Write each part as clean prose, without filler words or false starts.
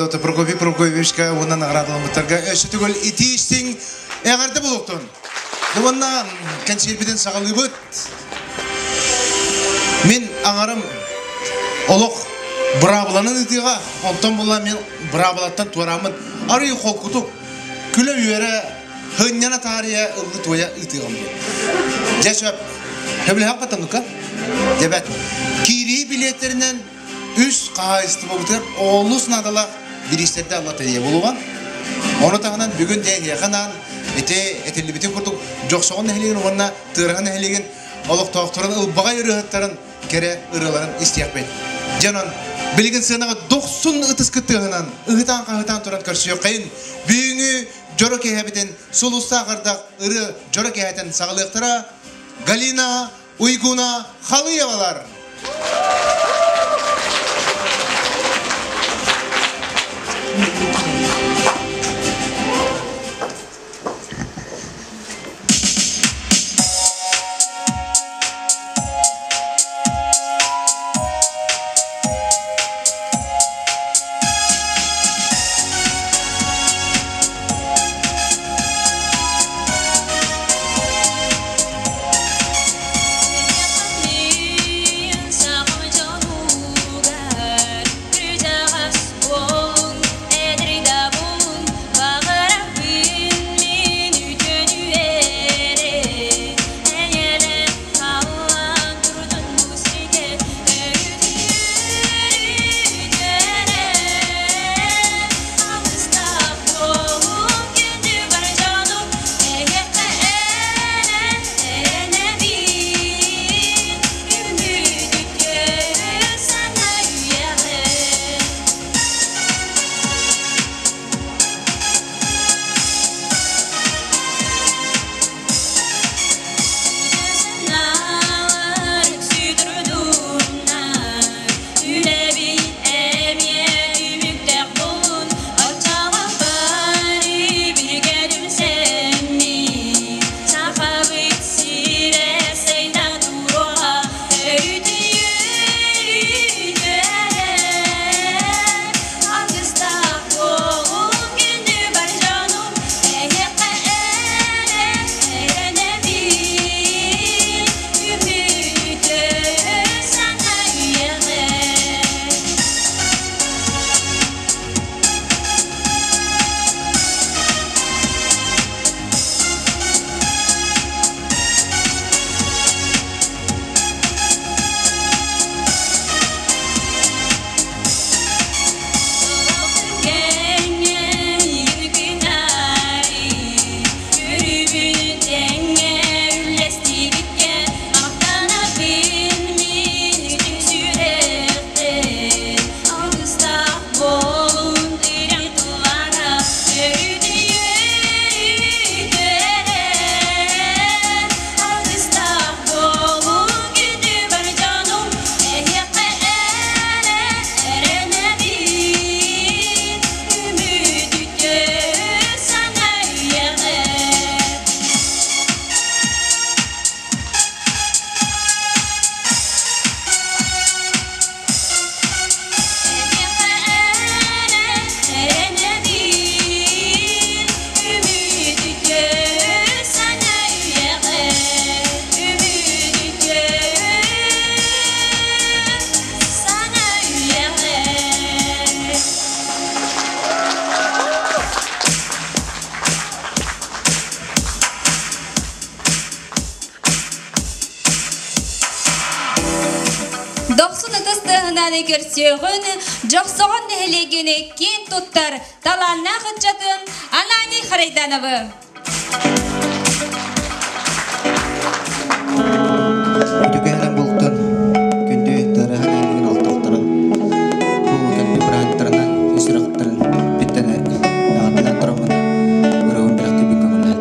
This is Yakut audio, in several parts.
Федота Прокопий Прокопьевичка уонна наҕараадаламмыттарга өссө төгүл итии истиҥ эҕэрдэ буолуохтун. Уонна кэнсиэрбитин саҕалыыбыт. Мин аҥарым олох быраабыланан ыытыаҕа, онтон була мен быраабылаттан туорааммын арый холкутук күлэ-үөрэ һынньана таарыйа ыллы-туойа ыытыаҕым диэн. Дьэ сөп. Сөбүлэһэн хатанныкка? Дебет. Киирии билиэттэринэн үс хаһаайыстыбабытыгар олус наадалаах бириистэрдэ алла тэнийэ булуган. Ону таһынан бүгүн дьэ эһиэхэ анаан ити этиллибитин курдук Дьохсоҕон нэһилиэгин уонна Тыараһа нэһилиэгин олохтоохторун ылбаҕай ырыаһыттарын кэрэ ырыаларын истиэхпит. Дьэ онон билигин сыанаҕа дохсун ытыс кыттыаһынан ыһытаан-хаһытаан туран көрсүөххэйин. Бүгүҥҥү дьоро киэһэбитин сулустаах ардах ырыа дьоро киэһэтин саҕалыахтара Галина Уйгуна Халыевалар. Дохсун ытыс тыаһынан көрсүөҕүн Дьохсоҕон нэһилиэгин киэн туттар талааннаах ыччатын Ананий Харайдановы. Үтүкэһинэн бултун күндү тыараһан эйигин олтохторо бу кэлби бырааттарынан үсүрэхтэрин бүттэн эҕэрдэлээн тураммын ырыабын бэлэхтиибин көҥүллээн.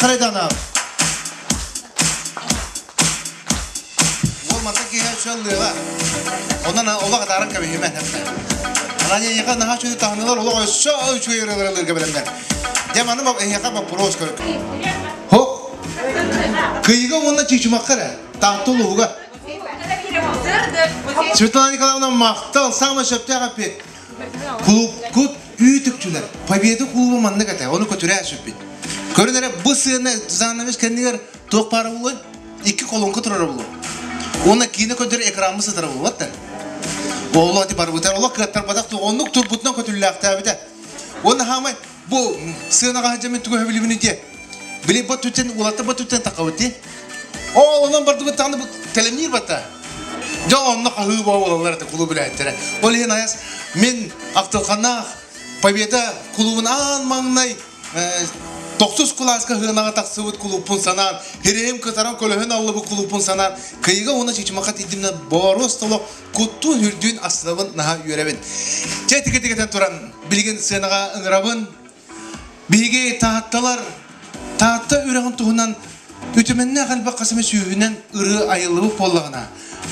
Харайданов. Уол манта киһи өссө ыллыаҕа. Онон олох атааран кэбиһимэ эппэ. Анан эйиэхэ наһаа үчүгэй таһыныылар олох өссө үчүгэй ырыалар ылыырга бэлэмнэр. Дьэ маны эйиэхэ боппуруос көрүк. Хо Кыйыга уонна Чычымахха эрэ. Таатта улууһугар. Светлана Николаевна махтал, самый сөптөөх эппиэт. Клубкут үүт-үкчүлэр. Победа клуба маннык этэ, ону көтүрээ сүппүт. Көрөн эрэ, бу сыана занавес кэннигэр туох баара буолуой? Икки колонка турара буолуо. Уонна киинэ көрдөр экраммыт сытара буолуо Ооло ити барбытар, олох кыаттарбатах оннук турбутунан көтүллээхтээбитэ. Уонна хаамай бу сыанаҕа сылдьаммын тугу өһөбүлүбүнү диэ. Били бу түттэн улата бу түттэн тахабыт дии. Ол онон бардыбыт даҕаны бу тэлэмниир батта. Дьэ онно хаһыы буолаллар этэ кулууп үлэһиттэрэ. Ол иһин айас мин ахтылханнаах Победа кулуубун аан маҥнай тохсус кылааска сыанаҕа тахсыбыт кулууппун санаан, сирэйим кытаран көлөһүн аллыбыт кулууппун санаан, Кыйыга уонна Чычымахха тиийдимнэ боруос толох куттуун үрдүүн астынабын наһаа үөрэбин. Чэ тигэ-тигэтэн туран билигин сыанаҕа ыҥырабын. Биһиги таатталар Таатта үрэҕин туһунан үтүмэннээх элбэх хас эмэ сүүһүнэн ырыа айыллыбыт буоллаҕына,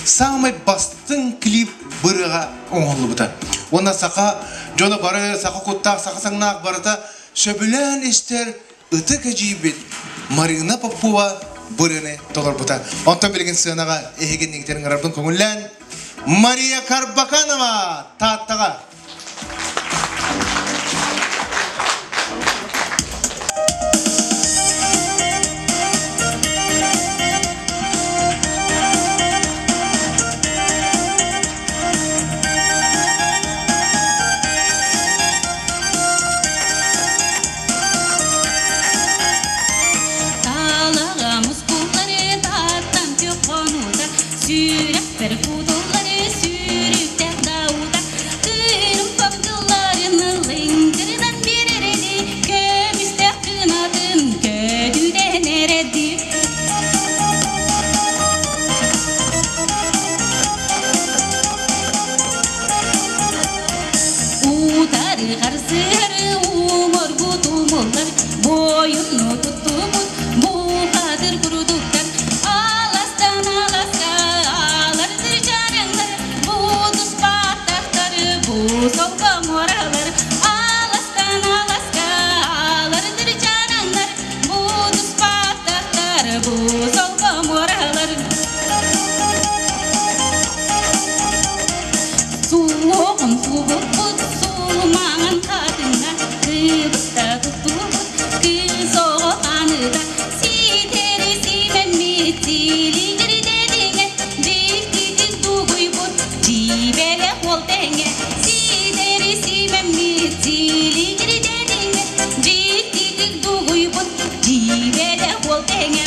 саамай бастыҥ клип бырыаҕа оҥоһуллубута. Уонна саха дьоно бары саха куттаах, саха саҥнаах барыта сөбүлээн истэр ытык эдьиийбит Марина Попова бырыаны толорбута. Онтон билигин сыанаҕа эһигиннигитин ыҥырарбын көҥүллээн Мария Карбаканова Тааттаҕа. Таалаҕа мускуллары тааттан хонуута сүрэхпэр кутуллары сүүрүктээх дауда кыырым тылларын лыҥкырынан биэрэрэди көмүстээх кынатын көтүтэн эрэди. Утары харсыһары уҥоргут умуллар, буойунну туттубут бухатыр курдуктар, аластан аласка алардыр чараҥнар, бу туспааттахтары бу солко муоралар, аластан аласка алардыр чараҥнар, бу туспааттахтар бу солко муоралар. Суоҕун субуппут сулумаҥан хатыҥа, кыбыста туттубут кыыс оҕо ханыта, ситэри симэммит силигири дэдиҥэ, дьиктитик дугуйбут дьиибэлэ уол тэҥэ, ситэри симэммит силигири дэдиҥэ, дьиктитик дугуйбут дьиибэлэ уол тэҥэ.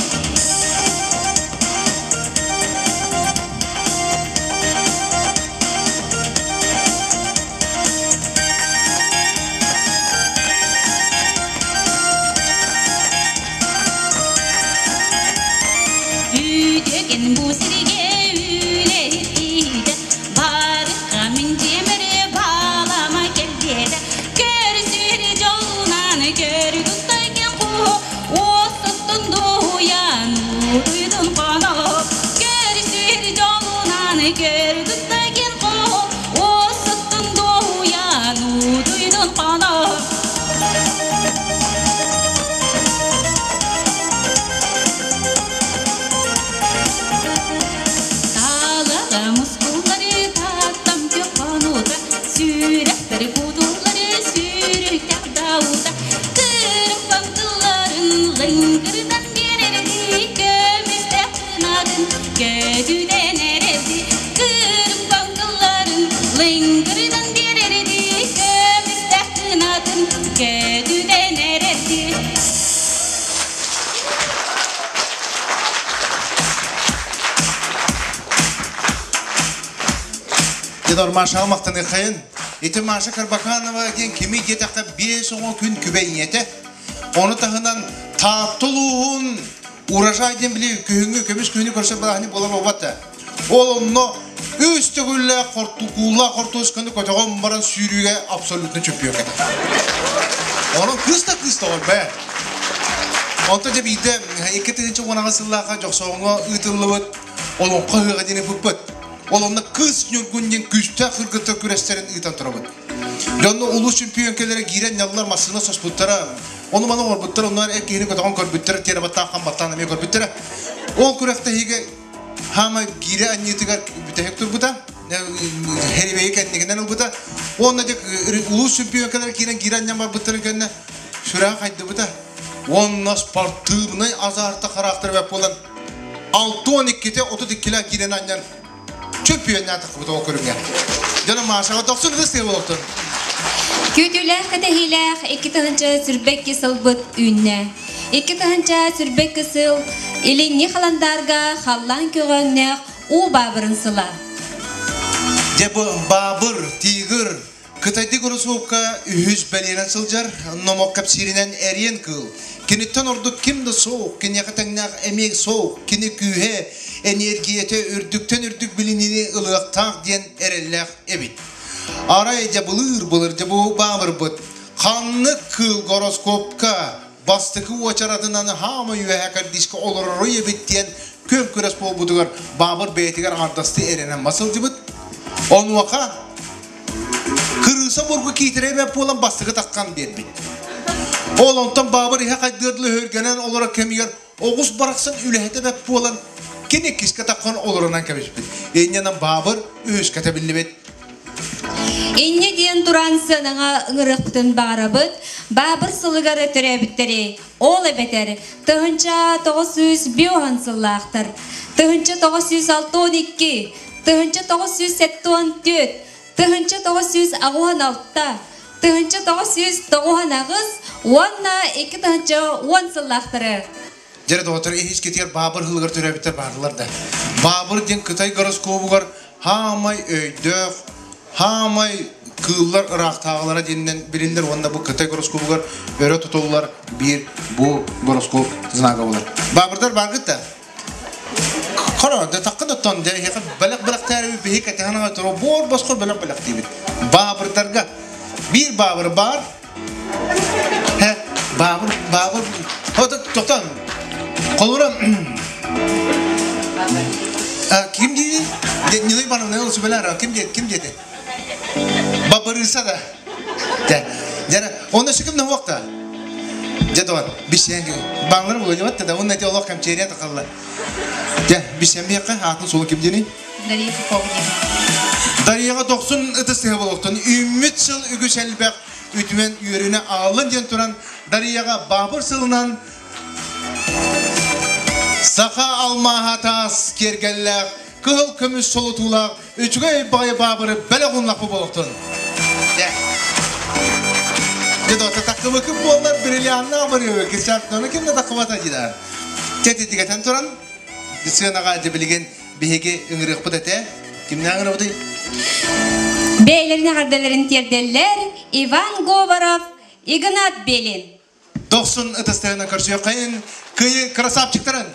Үтүөкэн бу сиргэ үлэһит киһитэ барыха мин дьиэмэри баалама кэлбиэтэ көрсүһэр дьолунан көргүттайген куһу уоссуттун дуһуйан утуйдун хоно көрсүһэр дьолунан көргүттайген куһу уоссуттун дуһуйан утуйдун хоно. Таалаҕа мускуллары тааттам хонуута, сүрэхтэри кутуллары сүүрүктэх даута, кырыппам тылларын лыҥкырытан биэрэрдии, көмүстээх кынатын көтүтэн эрэрдии, кырыппам тылларын лыҥкырытан биэрэрдии, көмүстээх кынатын көтүтэн эрэрдии. Дедор Машаҕа махтаныаххайын. Ити Маша Карбаканова диэн кими диэтэххэ 5 оҕо күн күбэй ийэтэ. Ону таһынан Таатта улууһун урожай диэн били күһүҥҥү көмүс күһүнү көрсөр бырааһынньык буолар буолбат да. Ол онно үс төгүллээх хортукууллаах хортуосканы көтөҕөн баран сүүрүүгэ абсолютно чөмпүйүөн этэ. Онон кыыс да кыыс тоҕор бээ. Онто дьэ биирдэ 2018 сыллаахха Дьохсоҕоҥҥо ыытыллыбыт Олоҥхо ыһыаҕа диэн ыппыппыт. Ол онно Кыыс Ньургун диэн күүстээх кыргыттар күрэстэрин ыытан турабыт. Дьонно улуус чөмпүйүөҥкэлэрэ киирэн ньаллар массыына соспуттара, ону маны оҥорбуттара, онно эр киһини көтөҕөн көрбүттэрэ, тиэрэ баттаан хам баттаан эмиэ көрбүттэрэ. Ол күрэхтэһиигэ хаама гиирэ анньыытыгар бүтэһик турбута, хэрибэйи кэннигинэн ылбыта. Уонна дьэ улуус чөмпүйүөҥкэлэрэ киирэн гиирэ анньан барбыттарын кэннэ сүрэҕэ хайдыбыта. Уонна спортивнай азарта характер бэп буолан 62-те 32-лээх киирэн анньан чөмпүйүөннээн тахсыбыта ол көрүҥҥэ. Дьоно Машаҕа тохсун ытыс тыа буолуохтун. Күүтүүлээх кэтэһиилээх 2022 сылбыт үүннэ. 2022 сыл илиҥҥи халандаарга халлаан көҕөҥнөөх уу баабырын сыла. Дьэ бу баабыр, тигр, Кытайдыы гороскопка үһүс бэлиэнэн сылдьар, номох кэпсииринэн эриэн кыыл. Киниттэн ордук ким да суох, киниэхэ тэҥнээх эмиэ суох, кини күүһэ, эниэргийэтэ үрдүктэн үрдүк билиниини ылыахтаах диэн эрэллээх эбит. Арай дьэ былыыр-былыр дьэ бу баабырбыт ханнык кыыл гороскопка бастакы уочаратынан хаама үөһэ кэрдиискэ олороруй эбит диэн күөн күрэс буолбутугар баабыр бэйэтигэр аҥардастыы эрэнэн сылдьыбыт. Онуоха Кырыыса бургу киитэрэ эбэт буолан бастакы таххан биэрбит. Ол онтон баабыр иһэ хайдыар дылы өһүргэнэн олорор кэмигэр оҕус барахсан үлэһитэ бэт буолан кини иккискэ таххан олорунан кэбиспит. Инньэнэн баабыр үһүскэ тэбиллибит. Инньэ диэн туран сыанаҕа ыҥырыахпытын баҕарабыт. Баабыр сылыгар төрөөбүттэри, ол эбэтэр 1905 сыллаахтар, 1962, 1974, 1986, 1998 уонна 2010 сыллаахтары. Дьэрэ доҕоттор, иһискитигэр Баабыр һылыгар төрөөбүттэр баардылар да. Баабыр диэн Кытай гороскобугар хаамай өйдөөх, хаамай кыыллар ыраахтааҕылара диэнинэн билиннэр уонна бу Кытай гороскобугар өрө тутуллар биир бу гороскоп знага болар. Баабырдар бааргыт да? Хоро, да таккын оттон дьэ эһиэхэ бэлэх бэлэхтээри биһи кэтэһэн аҕай туруо буор босхо бэлэх бэлэхтиибит. Баабырдарга биир баабыр баар. Хэ, баабыр, баабыр. Хото тохтон. Холура ким диир? Нина Ивановна ол сүбэлэр ким диэт, ким диэти? Бабырыса да. Дьэ, дьэ, онно сүкүм нуохта. Дьэ, доҕор, бисиэн баҥнар булуйбат да, уонна ити олох кэмчиэрийэ тахалла. Дьэ, бисиэн биэххэ, аатын суолу ким диэний? Дария Поповна. Дарияҕа дохсун ытыс тыһа болуохтун. Үүммүт сыл үгүс элбэх үтүмэн үөрүүнү аҕаллын диэн туран, Дарияҕа баабыр сылынан саха алмааһа таас киэргэллээх, кыһыл көмүс солотуулаах үчүгэй баҕайы баабыры бэлэх ууннахпы болуохтун. Дьэ. Дьэ, доҕотто, таккыбыкы буоллар бриллианнаах барыабы кисчаахтаны ким да таккыбата дии Тэтитигэтэн туран, сыанаҕа дьэ билигин биһиги ыҥырыахпыт этэ. Кимнээх ыҥырабытый? Бэйэлэрин эҕэрдэлэрин тиэрдэллэр Иван Говоров, Игнат Белин. Дохсун ытыстарынан көрсүөххэйин, кыйы красавчиктарын!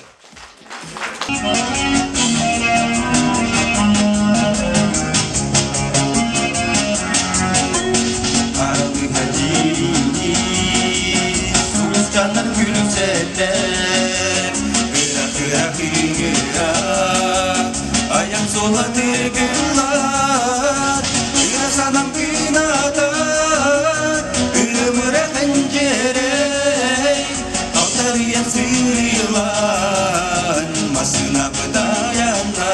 Сулустанар күлүмсэллэр, Кыра-кыра кыыһыра, Айан суола тыгыллар, Ыра санам кыната, Ырымыра хэнчэрэй, Алтарыйан сыырыылан, Массыына бытайанна,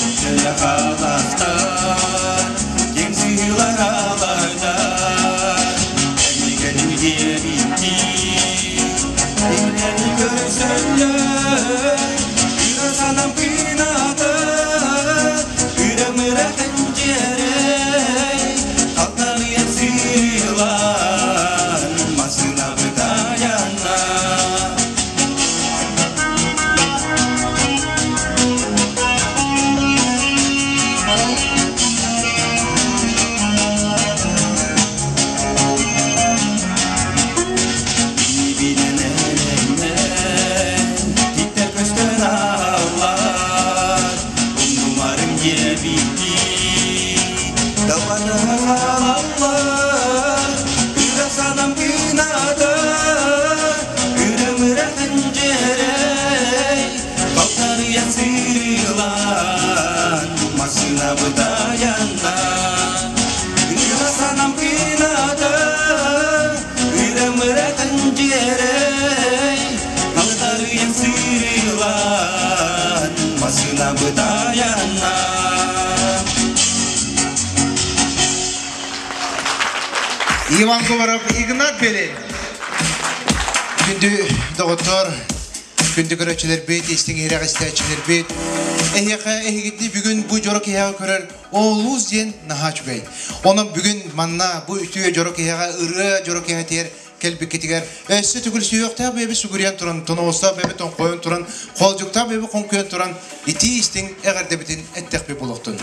Алтыйа халахтар, Киэҥ сыһыылар алайдар, Эмигэним диэбиттии, Кинилэри көрсөллөр, Ыра санам кыната, Ырам-ыра хэнчэрэй, Халтарыйан сыылан, Массыына бытайанна. Иван Говоров, Игнат Белин. Күндү доҕоттор, күндү көрөөччүлэрбит, истиҥ иһирэх истээччилэрбит, эһиэхэ эһигитини бүгүн бу дьоро киһиэхэ көрөр олус диэн наһаа үчүгэй. Онон бүгүн манна бу үтүө дьоро киһиэхэ ырыа дьоро киһитигэр кэлбиккитигэр өссө төгүл сүһүөхтээх бэйэбит сүгүрүйэн туран, тоноҕостоох бэйэбит тоҥхойон туран, хоолдьуктаах бэйэбит хоҥкуйан туран итии истиҥ эҕэрдэбитин эттэхпит буолуохтун.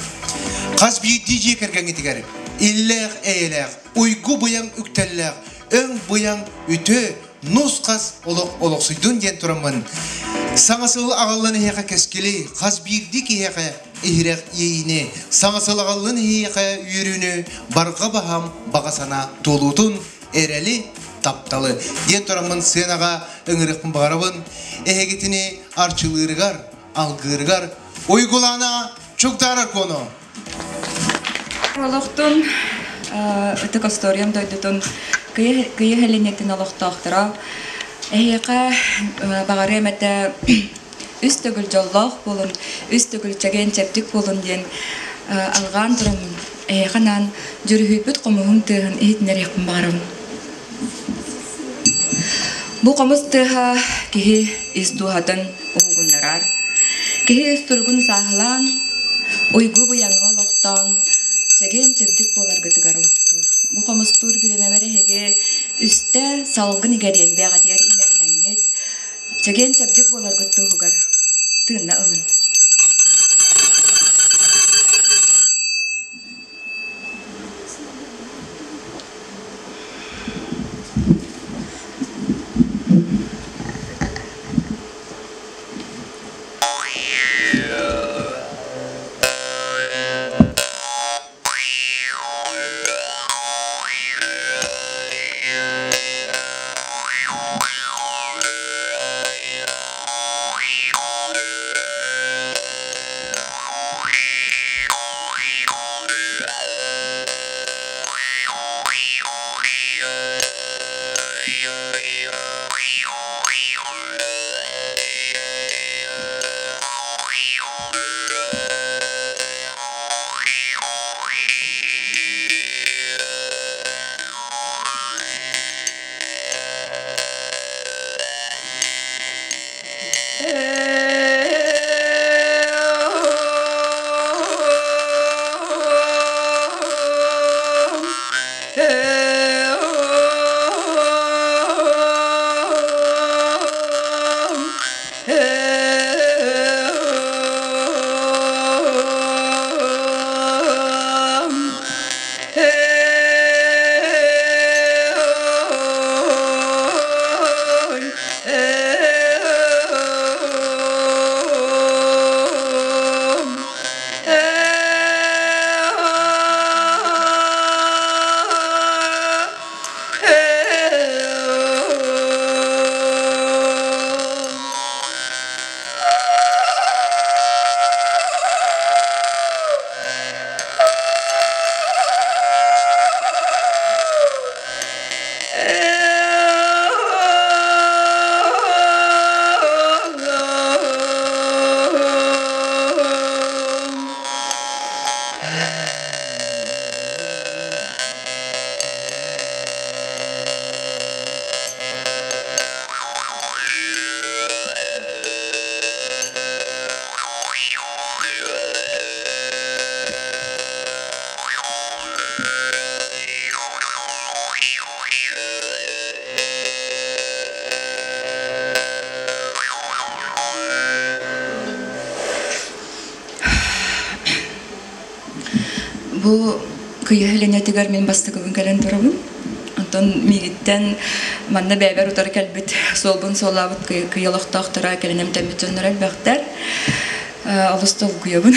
Хас биирдии дьиэ кэргэҥҥитигэр иллээх эйэлээх, уйгу быйаҥ үктэллээх, өҥ быйаҥ үтүө, нус-хас олох олохсуйдун диэн тураммын, саҥа сыл аҕаллан эһиэхэ кэскили, хас биирдии киһиэхэ иһирэх иэйиини, саҥа сыл аҕаллын эһиэхэ үөрүүнү, барҕа баһам баҕа санаа туолуутун эрэли, тапталы диэн тураммын сыанаҕа ыҥырыахпын баҕарабын. Эһигитини арчылыырыгар, алгыырыгар Уйгулаана Чугдаарар Куону. Олохтун ытык историям дойдутун кыйы хэлинньэтин олохтоохторо эһиэхэ баҕарыам этэ үс төгүл дьоллоох буолун, үс төгүл чэгиэн-чэбдик буолун диэн алҕаан тураммын эһиэхэ анаан дьүрүһүйбүт хомуһум тыаһын иһитиннэриэхпин баҕарабын. Бу хомус тыаһа киһи ис дууһатын уһугуннарар, киһи ис туругун сааһылаан, уйгу быйаҥы олохтоон, чэгиэн-чэбдик буоларгытыгар олохтуур. Бу хомустуур бириэмэбэр эһиги үстэ салгын игэриэн бэҕэтигэр иҥэринэҥҥит, чэгиэн-чэбдик буоларгыт туһугар тыынна ылын. Бу кыйыһа линиятыгар мин бастакыбын кэлэн турабын. Онтон миигиттэн манна бэйэбэр утары кэлбит суолбун суоллаабыт кыйа олохтоохторо кэлин эмтэммит дьонноро элбэхтэр. Олус долгуйабын.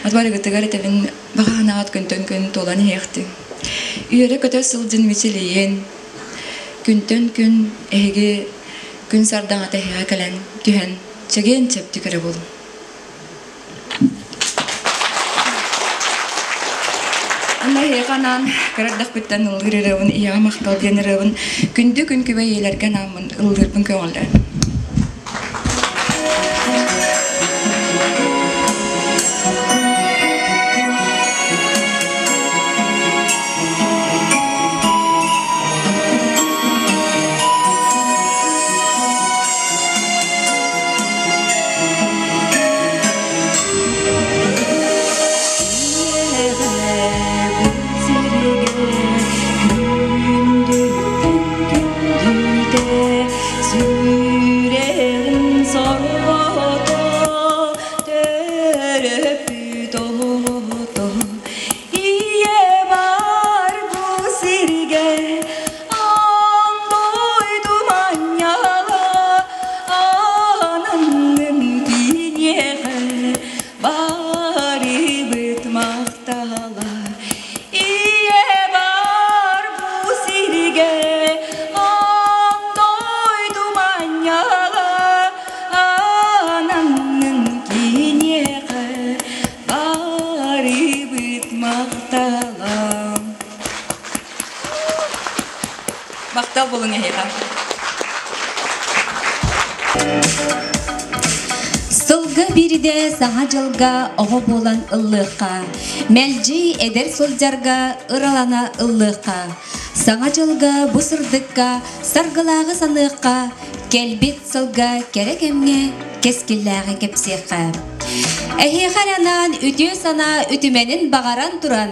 Атбарыгытыгар этэбин баҕанаҕат күнтэн күн туолан иһиэхтин. Үөрэ-көтө сылдьын мичилийин, күнтэн күн эһиги күн сардаҥата эһиэхэ кэлэн түһэн чэгиэн чэбдик эрэ буолуҥ. Анна эһиэхэ анаан кыра эрдэхпиттэн ыллыыр ырыабын ийэҕэ махтал диэн ырыабын күндү күн күбэй ийэлэргэ анааммын ыллыырбын көҥүллээн. эһиэхэ. Сылга биирдэ Саҥа дьылга оҕо буолан ыллыахха, мэлдьи эдэр сылдьарга ыралана ыллыахха, Саҥа дьылга бу сырдыкка саргылааҕы саныахха, кэлбит сылга кэрэ кэмҥэ кэскиллээҕи кэпсиэххэ. Эһиэхэ эрэ анаан үтүө санаа үтүмэнин баҕаран туран,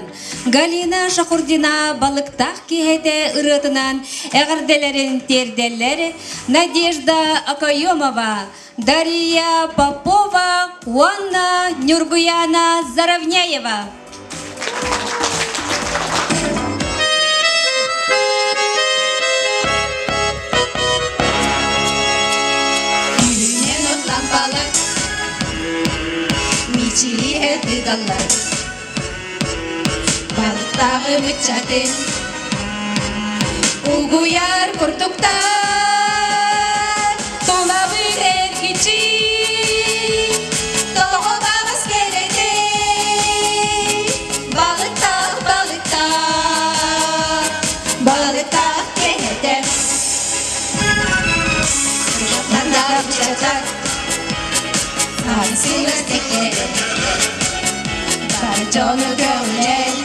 Галина Шахурдина балыктаах киэһэтэ ырыатынан эҕэрдэлэрин тиэрдэллэр Надежда Окоемова, Дария Попова уонна Нюргуяна Заровняева. Үүнэн отлан балык, мичилиһэ тыгаллар. Балыктааҕы ыччатын угуйар курдуктар, тулабыт эргиччи тоҕо баҕас кэрэтэй, балыктаах балыктаах, балыктаах кэһэтэ. Мандар ыччаттар, Ансыылар тэкэрэ, бар дьону көҕүлээн,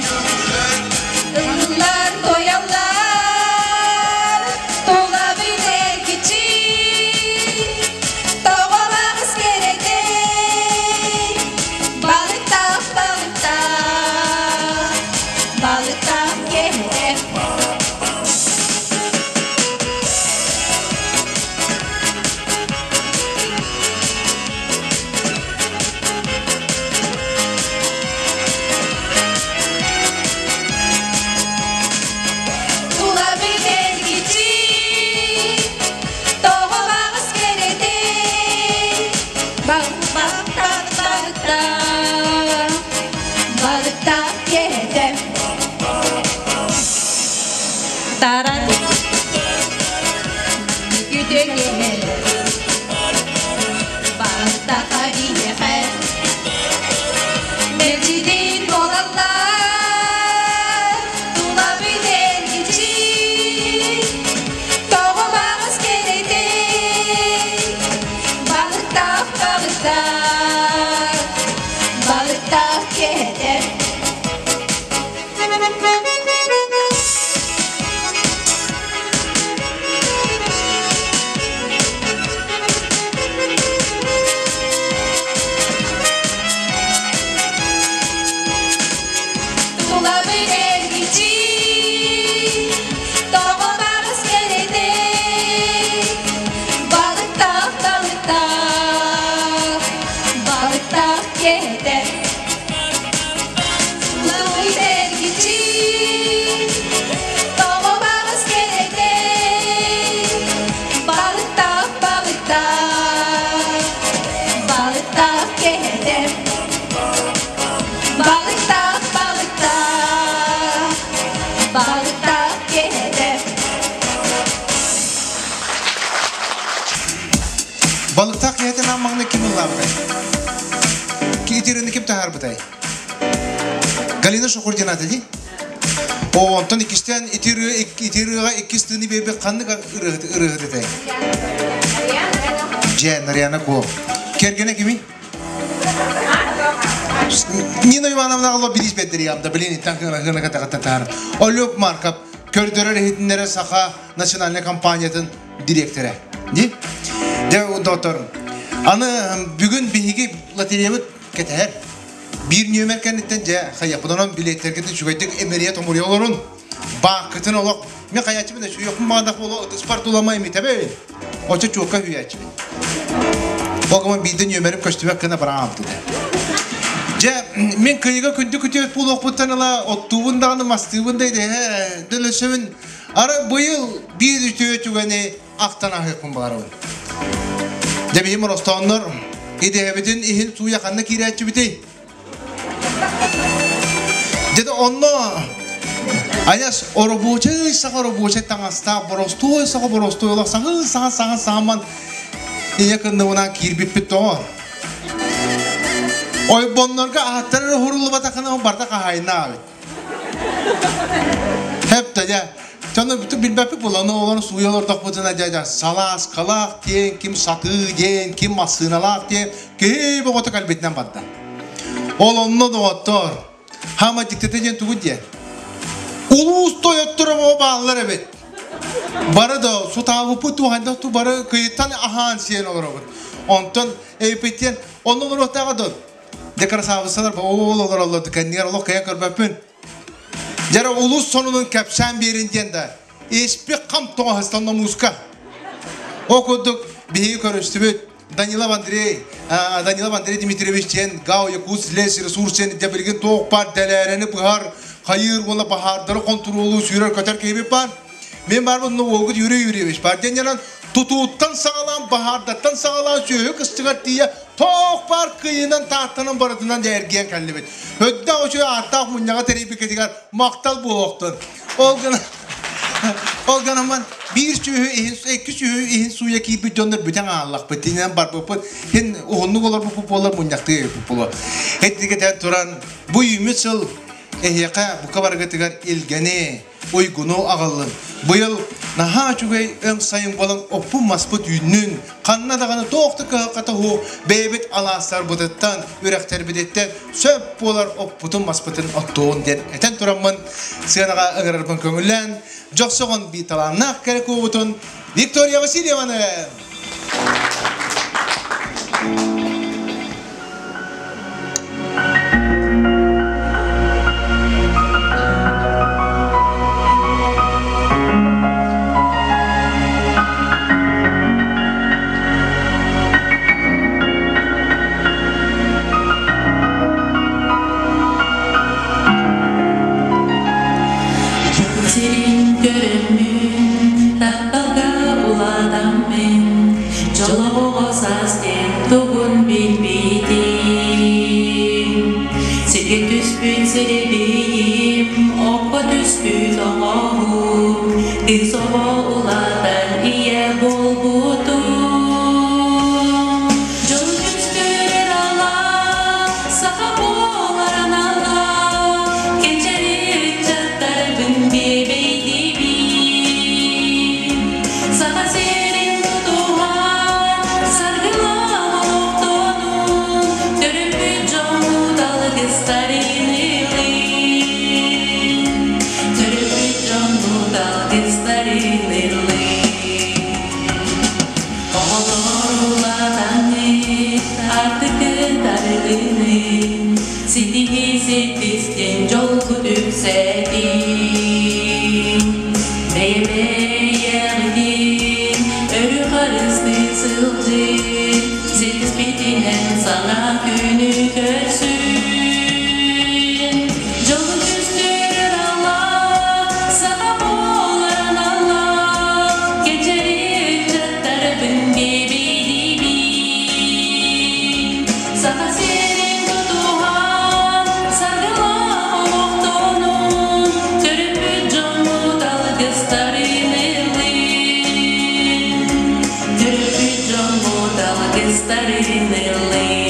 ыллар тояллар, тулабыт эргиччи, тоҕо баҕас кэрэтэй, балыктаах балыктаах, балыктаах кэһэтэ. Тулабыт эргиччи, тоҕо баҕас кэрэтэй, балыктаах балыктаах, балыктаах кэһэтэ. Таран Бартаха биһиэхэ мэлдьитин буолаллар, тулабыт эргиччи, тоҕо баҕас кэрэтэй, балыктаах балыктаах, балыктаах кэһэтэ. Тулабыт эргиччи, тоҕо баҕас кэрэтэй, балыктаах балыктаах, балыктаах кэһэтэ. Тулабыт эргиччи, тоҕо баҕас кэрэтэй, балыктаах балыктаах, балыктаах кэһэтэ. Балыктаах балыктаах, балыктаах кэһэтэ. Балыктаах киһитин аммаҕына ким ыллаабытай? Итирини ким таһаарбытай? Галина Шохурдина дии. О, онтон иккистээн ити ырыа ити ырыаҕа иккис тыыны биэрбит ханнык ырыаһыт ырыаһыт этэй? Дьэ, Нарьяна Ко. Кэргэнэ кимий? Нина Ивановна алло билис беддериям да блин иттан хына катаҕатта таһар. Олег Марков көрдөрөр иһитиннэрэ Саха национальнай компаниятын дириэктэрэ. Ди? Дьэ, доктор, аны бүгүн биһиги лотереябыт кэтэһэр. Биир нүөмэр кэнниттэн дьэ хайыахпыт онон билиэттэргитин үчүгэйдик эмэрийэ томуруйа олорун. Бааккытын олох мен хайааччыбын да сүүйэхпин баҕардах буолуо ытыспар туламай митэбэбин. Очо чуокка хүйээччибин. Ол биирдэ нүөмэрим көстүбэт гына бараамтыда. Дьэ, мин кыйыга күндү күтүөт буолуохпуттан ыла оттуубун даҕаны мастыыбын да идэһэ дөлөсөбүн. Ара быйыл биир үтүө түгэни ахтан аһыахпын баҕарабын. Дьэ биһим Ростоннор идэһэбитин иһин сууйа ханна киирээччибитий? Дьэ онно айас оробуочай саха оробуочай таҥастаах боростуой саха боростуой олох саҥа саҥа саҥа саҥаман ийэ кынныбынан киирбиппит тоҕо. Ойбоннорго ааттара уһуруллубатахына барда хаһаайына аабыт. Хэп дьэ. Чону билбэппит буолан олорон сууйа олордохпутуна дьэ салааскалаах диэн, ким сатыы диэн, ким массыыналаах диэн киһи боҕото кэлбитинэн барда. Ол онно доҕоттоор, хаама дьиктитэ диэн тугу диэн? Улуус тойотторо боо бааллар эбит. Бары да сутаабыппыт туохайда ту бары кыйыттан аһаан сиэн олоробут. Онтон эпитиэн онно олоруохтааҕа дон. Дьэ красавицалар ол олороллор кэннигэр олох кыйан көрбөппүн. Дьэ улуус сонунун кэпсээн биэрин диэн да испи хам тоҥоһустан номууска. Ол курдук биһиги көрүстүбүт Данилов Андрей, Данилов Андрей Дмитриевич диэн ГАУ Якутск лес ресурс диэн дьэ билигин туох баар дэлээрэни быһар, хайыыр уонна баһаардары хонтуруолу сүүрэр-көтөр киһибит баар. Мин баарбын уолгут Юрий Юрьевич бар диэн дьонон тутууттан саҕалаан, баһаардаттан саҕалаан сүөһү кыстыгар тиийэ туох баар кыйынан тааттанан барытынан дьэ эргийэн кэллибит. Өддөөх үчүгэй ааттаах мунньаҕы тэрийбиккитигэр махтал буолуохтун. Ол гынан ол гынан биир сүөһү иһин, икки сүөһү иһин сууйа киирбит дьоннор бүтэн ааллахпыт. Тинэн барбыппыт. Хин уһуннук олорбуппут буоллар мунньахтыы эбиппит буолуо. Этигэтэ туран бу үүммүт сыл эһиэхэ бука барыгытыгар илгэни, уйгуну аҕаллын. Быйыл наһаа үчүгэй өҥ сайын буолан оппун-маспыт үүннүн, ханна даҕаны туох да кыһалҕата суох бэйэбит алаастарбытыттан, үрэхтэрбититтэн сөп буолар оппутун-маспытын оттуон диэн этэн тураммын сыанаҕа ыҥырарбын көҥүллээн, дьохсоҕон бии талааннаах кэрэ куобутун Виктория Васильеваны! Сирин көрөммүн, тапталга улаатаммын, дьолоҕо саас диэн тугун билбитим. Сиргэ түспүт сирибийим, окко түспүт оҥоһум, кыыс оҕо улаатан ийэ буолбутум. Дьол түстүрэр ала, саха буоларын ала, кэнчэри ыччаттарбын биэбэйдиибин. Саха сирин тутуһан, саргылаах олохтонун, төрөппүт дьоммут алгыстарын ылын. Төрөппүт дьоммут алгыстарын ылын. Оҕолор улаатанныы, артыкы тарыгыныы, ситиһии ситистин дьолгут үксэтин. Бэйэ-бэйэҕитин өрүү харыстыы сылдьыы, ситиспитинэн саҥа күнү көрсүн. Дьолу түстүүр Аллах, саха буоларын Аллах, кэчэри ыччаттарбын биэбэйдиибин. Саха сирин тутуһан, саргылаах олохтонун, төрөппүт дьоммут алгыстарын ылын. Төрөппүт дьоммут алгыстарын ылын.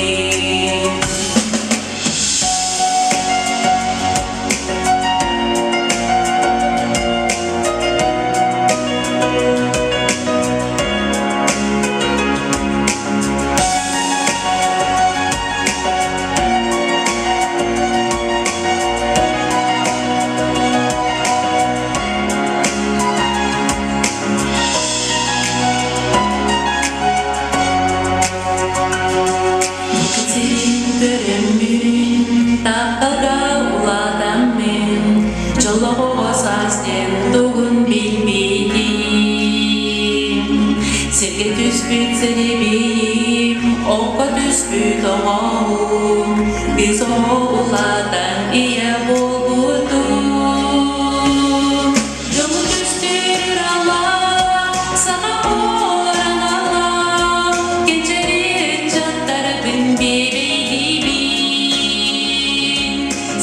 Сирин көрөммүн, тапталга улаатаммын, дьоллоҕо саас диэн тугун билбитим. Сиргэ түспүт сирибиим, окко түспүт оҥоһум, кыыс оҕо улаатан ийэ буолбутум. Дьолу түстүүр Аллах, саха буоларын Аллах, кэчэри ыччаттарбын биэбэйдиибин.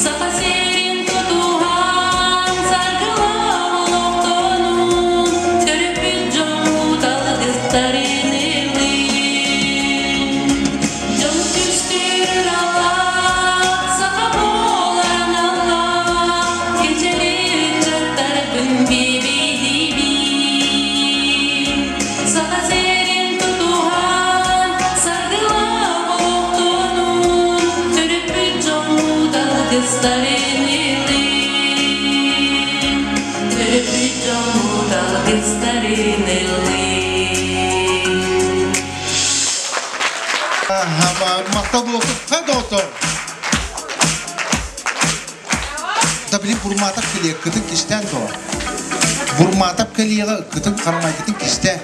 Саха сирин тутуһан, саргылаах олохтонун, төрөппүт дьоммут алгыстарын ылын. Дьол түстүүр Аллах, саха буоларын Аллах, кэчэри ыччаттарбын биэбэйдиибин. алгыстарын ылын, Төрөппүт дьоммут алгыстарын ылын. Махтал буолуохтун. Хай доҕоттор. Да билин Бурматов кэлиэ кытын кистээн дуо? Бурматов кэлиэҕэ кытын харамайгытын кистэ.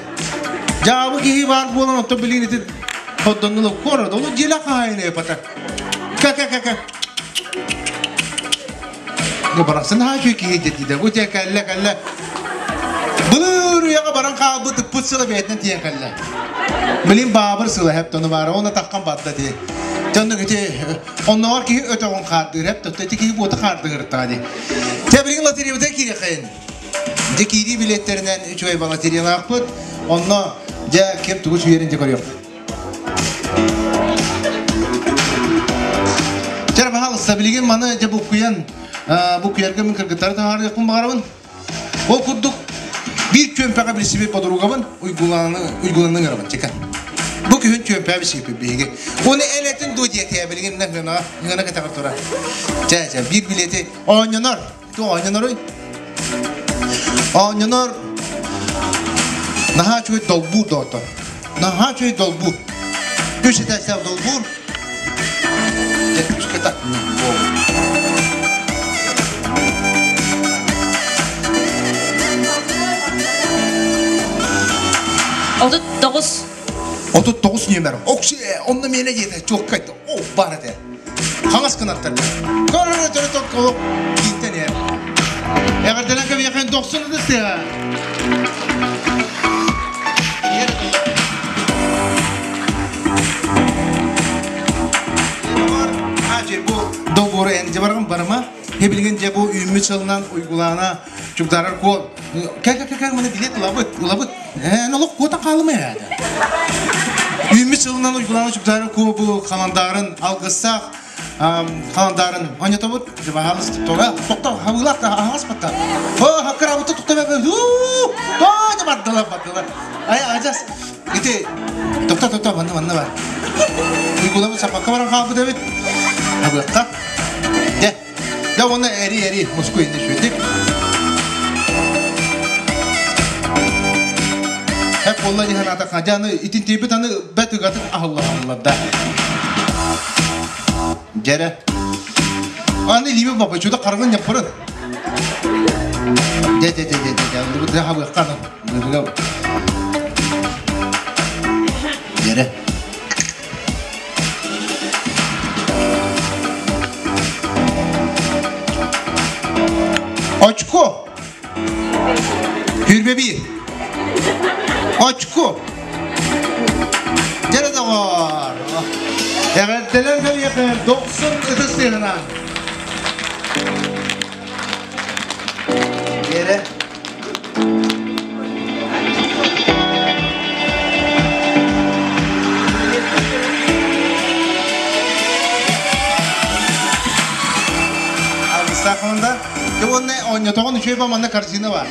Дьаабы киһи баар буолан оттон билин ити поддоннула куорат олу дьиэлэ хаайын пата. Ка-ка-ка-ка. Бу барахсан хаачуй киһи дэтиде. Бу те кэллэ кэллэ. Былыр үйэҕэ баран хаалбыт ыппыт сыла бэйэтинэн тиийэн кэллэ. Билин баабыр сыла хэп тону баара, оны таххан барда дии. Дьоннук ити онноҕор киһи өтөҕүн хаардыыр хэп тотто ити киһи буота хаардыгыртаҕа дии. Тэбригин лотереябыта киириэххин. Дьэ киирии билиэттэринэн үчүгэй лотереялаахпыт. Онно дьэ ким тугу сүүйэрин дьэ көрүөхпүт. Чэ, пожалуйста, билигин маны дьэ буккуйан буккуйарга мин кыргыттары таһаарыахпын баҕарабын. Ол курдук биир чүөмпэҕэ билсибит подругабын уйгуланы уйгуланы ыҥырабын чека. Бу күһүн чүөмпэ билсибиппит биһиги. Оны элэтин дуо диэтэ билигин ыҥына ыҥына кэтэҕэр турар. Чэ, чэ, биир билиэти оонньонор. Туох оонньоноруй? Оонньонор наһаа үчүгэй долбуур доҕоттор. Наһаа үчүгэй долбуур. Үс этээстээх долбуур. Дьэ, үскэ так. 39. 39 нүөмэр. Окси, онно миэнэ диэтэ, чуоккай. О, бар этэ. Хаҥас кынаттар. Көрөрө төрө токколук киинтэн иһэр. Эҕэрдэлэн кэбиэхэн дохсун ытыстыа. Бу долбууру эн дьабаргын барыма. Хебилигин дьэ бу үүммүт сылынан уйгулаана чугдарар куо. Кэ кэ кэ маны билет ылабыт, ылабыт. Эн олох куота хаалыма ээ. Үүммүт сылынан уйгулаана чугдарар куо бу халандаарын алгыстаах халандаарын онньотобут баһаалыс тора тохто хабыылаах да аһаҕас батта. О хаккарабыта тохто бэ тоо бардылар бардылар. Ай ажас ити тохто тохто манна манна бар. Уйгулабыт сапакка баран хаалбыт эбит. Хабыахха. Дьэ. Дьэ уонна эри-эри мускуй инде сүөдик. Хеп буолла дии санаатахха, дьэ аны итинтийбит аны бэт ыгатын аһылла да. Дьэрэ. Аны илиибэ бапа чудо харгын яппырын. Дьэ дьэ дьэ дьэ дьэ дьэ дьэ хабыахха аны. Дьэрэ. Очко. Хүрбе Очко. Дьэрэ доҕоор. Эҕэрдэлэр кэлиэхэ дохсун ытыс тыаһынан. Дьэрэ. Алгыстааххында Дьэ уонна оонньотоҕун үчүгэй ба манна корзина бар.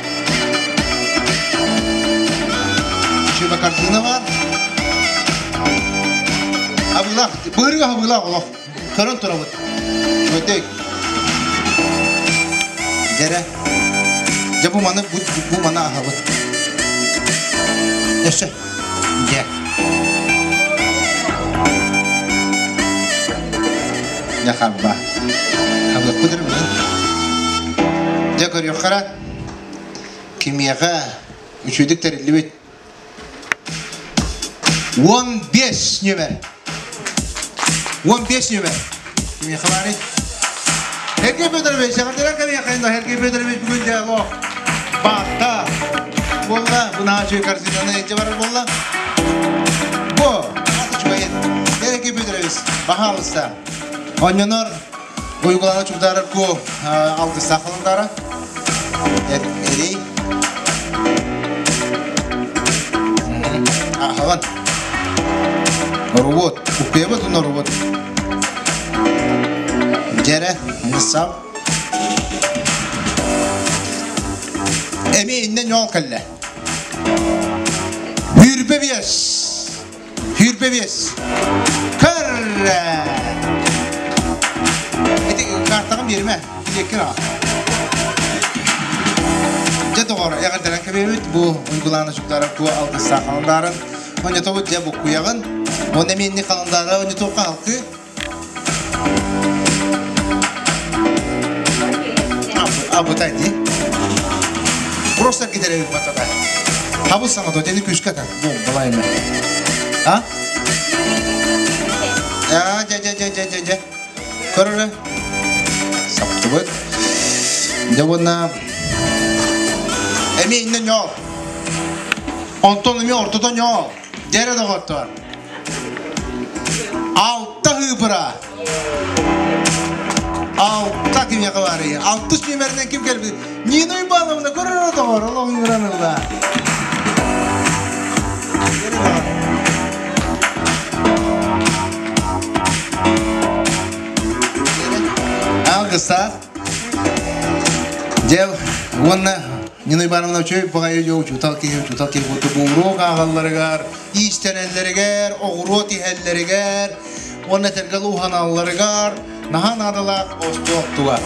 Үчүгэй ба корзина бар. Абыылаах, быырыга абыылаах олох. Көрөн турабыт. Үчүгэйдик. Дьэрэ. Дьэ бу маны бу, бу маны аһабыт. Өссө. Дьэ. Дьэ харба. Хабыахпыт эрэ билин. Дьэ көрүөххэ кимиэхэ үчүгдүк тэриллибит 15 нүөмэр. 15 нүөмэр. Кимиэхэ баарый? Сергей Федорович, эҕэрдэлэр кэлиэхэ Сергей Федорович бүгүн диалог баатта буолла, бу наһаа үчүгэй корзинаны илдьэ барар буолла. Бу, үчүгэйин. Сергей Федорович, пожалуйста. Онньонор уйгулана чугдаарар ку алгыстаах халандаара. Эрий. Ахалан. Робот. Укпебет уна робот. Дьэрэ, сап. Эми иннен ньол кэллэ. Хүрбе биэс. Хүрбе биэс. Көрре! Ити картаҕын биэримэ, билиэккин аҕа. Дьэ доҕор, эҕэрдэлэн кэбиһэбит бу Уйгулаана Чугдаров куо алгыстаах халандаарын. Онньотобут дьэ буккуйаҕын. Уонна эмиэ инник халандаара онньотуохха халкы. Абытай дии. Просто китеребит батата. Хабыс саҥа тени күүскэ та. Бу балайма. А? А, дьэ, дьэ, дьэ, дьэ, дьэ, дьэ. Көрөрө. Саптыбыт. Дьэ уонна эмиэ иннэ ньоол. Онтон эмиэ ортото ньоол. Дьэрэ доҕоттор. Алта хыыпыра. Алта кимиэхэ баарый? Алтыс нүөмэринэн ким кэлбит? Нина Ивановна көрөрө доҕор, олох ыҥыран ылла. Алгыстаах. Дьэ, уонна Нина Ивановна үчүгэй баҕайы дьэ учуутал киһи, учуутал киһи курдук уруок ааҕалларыгар, иистэнэллэригэр, оҕуруо тиһэллэригэр уонна этэргэ уһаналларыгар наһаа наадалаах остуол туга.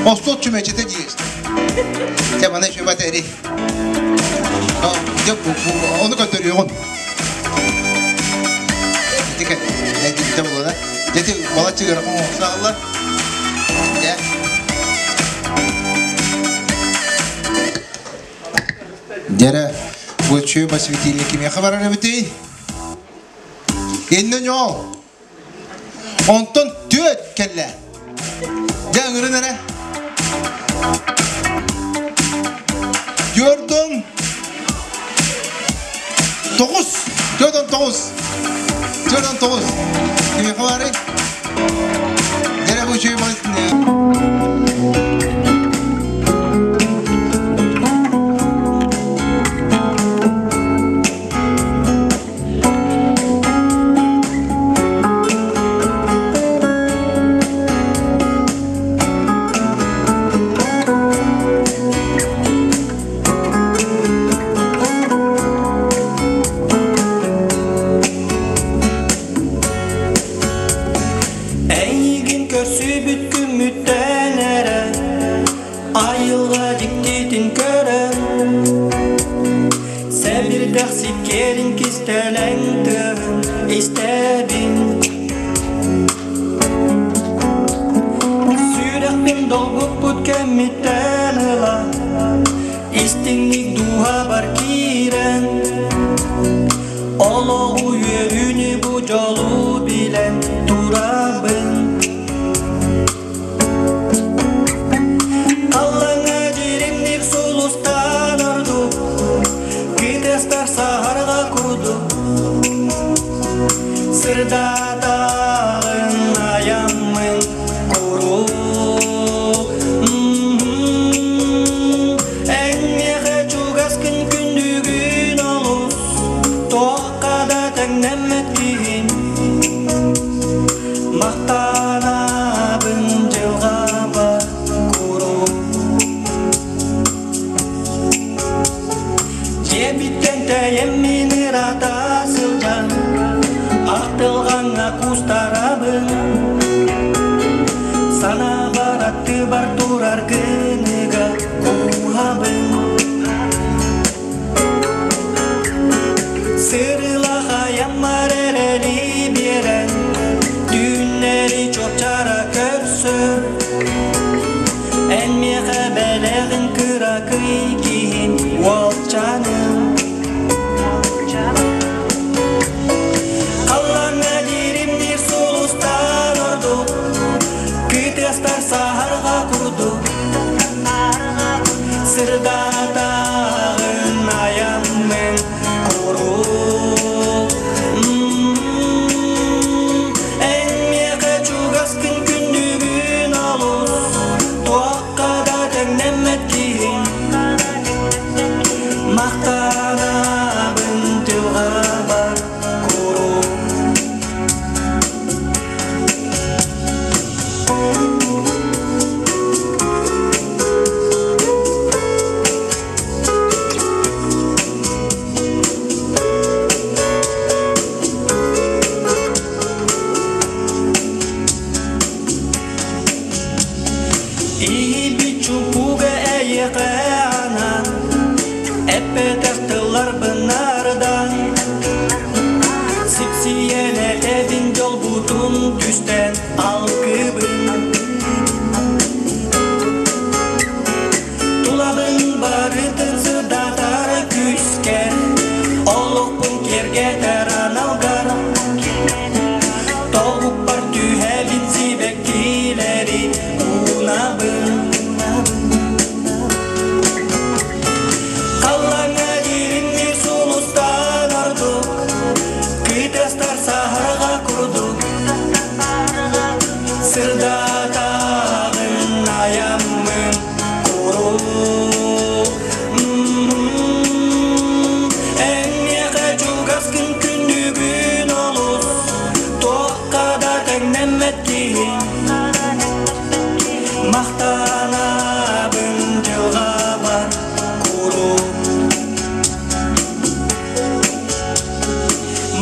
Остуол чүмэчитэ диир. Дьэ, маны үчүгэй эри. Дьэ, ону көрдөрүөҕүм. Ити кэ, буолла. Дьэ, балаччы ыарахан оҥосталлар. Дьэ. Дьэрэ, бу чүө светильник кимиэхэ барар эбитий? Иннэ ньоол. Онтон түөт кэллэ. Дьэ, ыҥырын эрэ. Түөртөн тоҕус. 49. 49. Кимиэхэ барый? Дьэрэ, бу үчүгэй Эйигин көрсүбүт күммүттэн эрэ Айылҕа дьиктитин көрөн Сэбирдэх сиккиэрин кистэлэҥ тыаһын истэбин Сүрэхпин долгуппут кэммиттэн ыла Истиҥник дууһабар киирэн Олоҕу үөрүүнү бу дьолу билэн турабын Аллаҥа дьиримниир сулустан ордук Кытыастар саһарҕа курдук Сырдатаҕын айаммын куруук Эн миэхэ чугаскын күндүгүн олус Туохха да тэҥнэммэт киһин Махтанабын дьылҕабар куруук Дьиэбиттэн тэйэммин ыраата сылдьан Ахтылҕаҥҥа кустарабын Санаабар аттыбар турар гыныга кууһабын Сырылах айаммар эрэли биэрэн Түүннэри чуопчара көрсөр Эн миэхэ бэлэҕин кыракый киһин уолчаным Халлааҥҥа диримниир сулустар ордук Кытыастар саһарҕа курдук.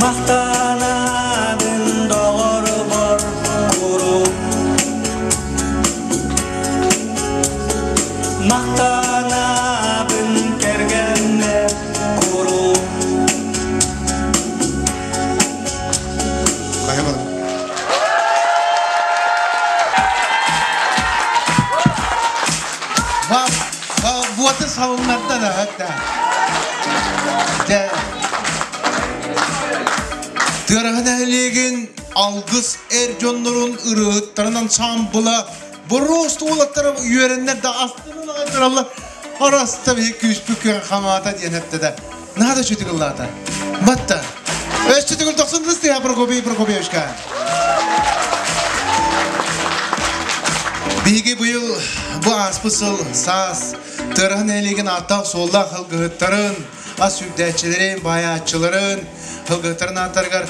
Махтанабын доҕорбор куруук Махтанабын кэргэммэр куруук Буоты салыннарда да хатта. Дьэ Тыараһа нэһилиэгин алгыс эр дьоннорун ырыаһыттарын ансаамбыла боруост уолаттара үөрэннэр да астынан аҕай тураллар. Араста биһи күүспүт күөн хамаата диэн эттэ да. Наада үчүгэй ыллаата. Батта. Өссө төгүл тохсун тыстыха Прокопий Прокопьевичка. Биһиги быйыл бу ааспыт сыл саас Тыараһа нэһилиэгин ааттаах-суоллаах ылгыһыттарын, ас үрдээччилэрин, баайааччыларын, ылгыһыттарын ааттарыгар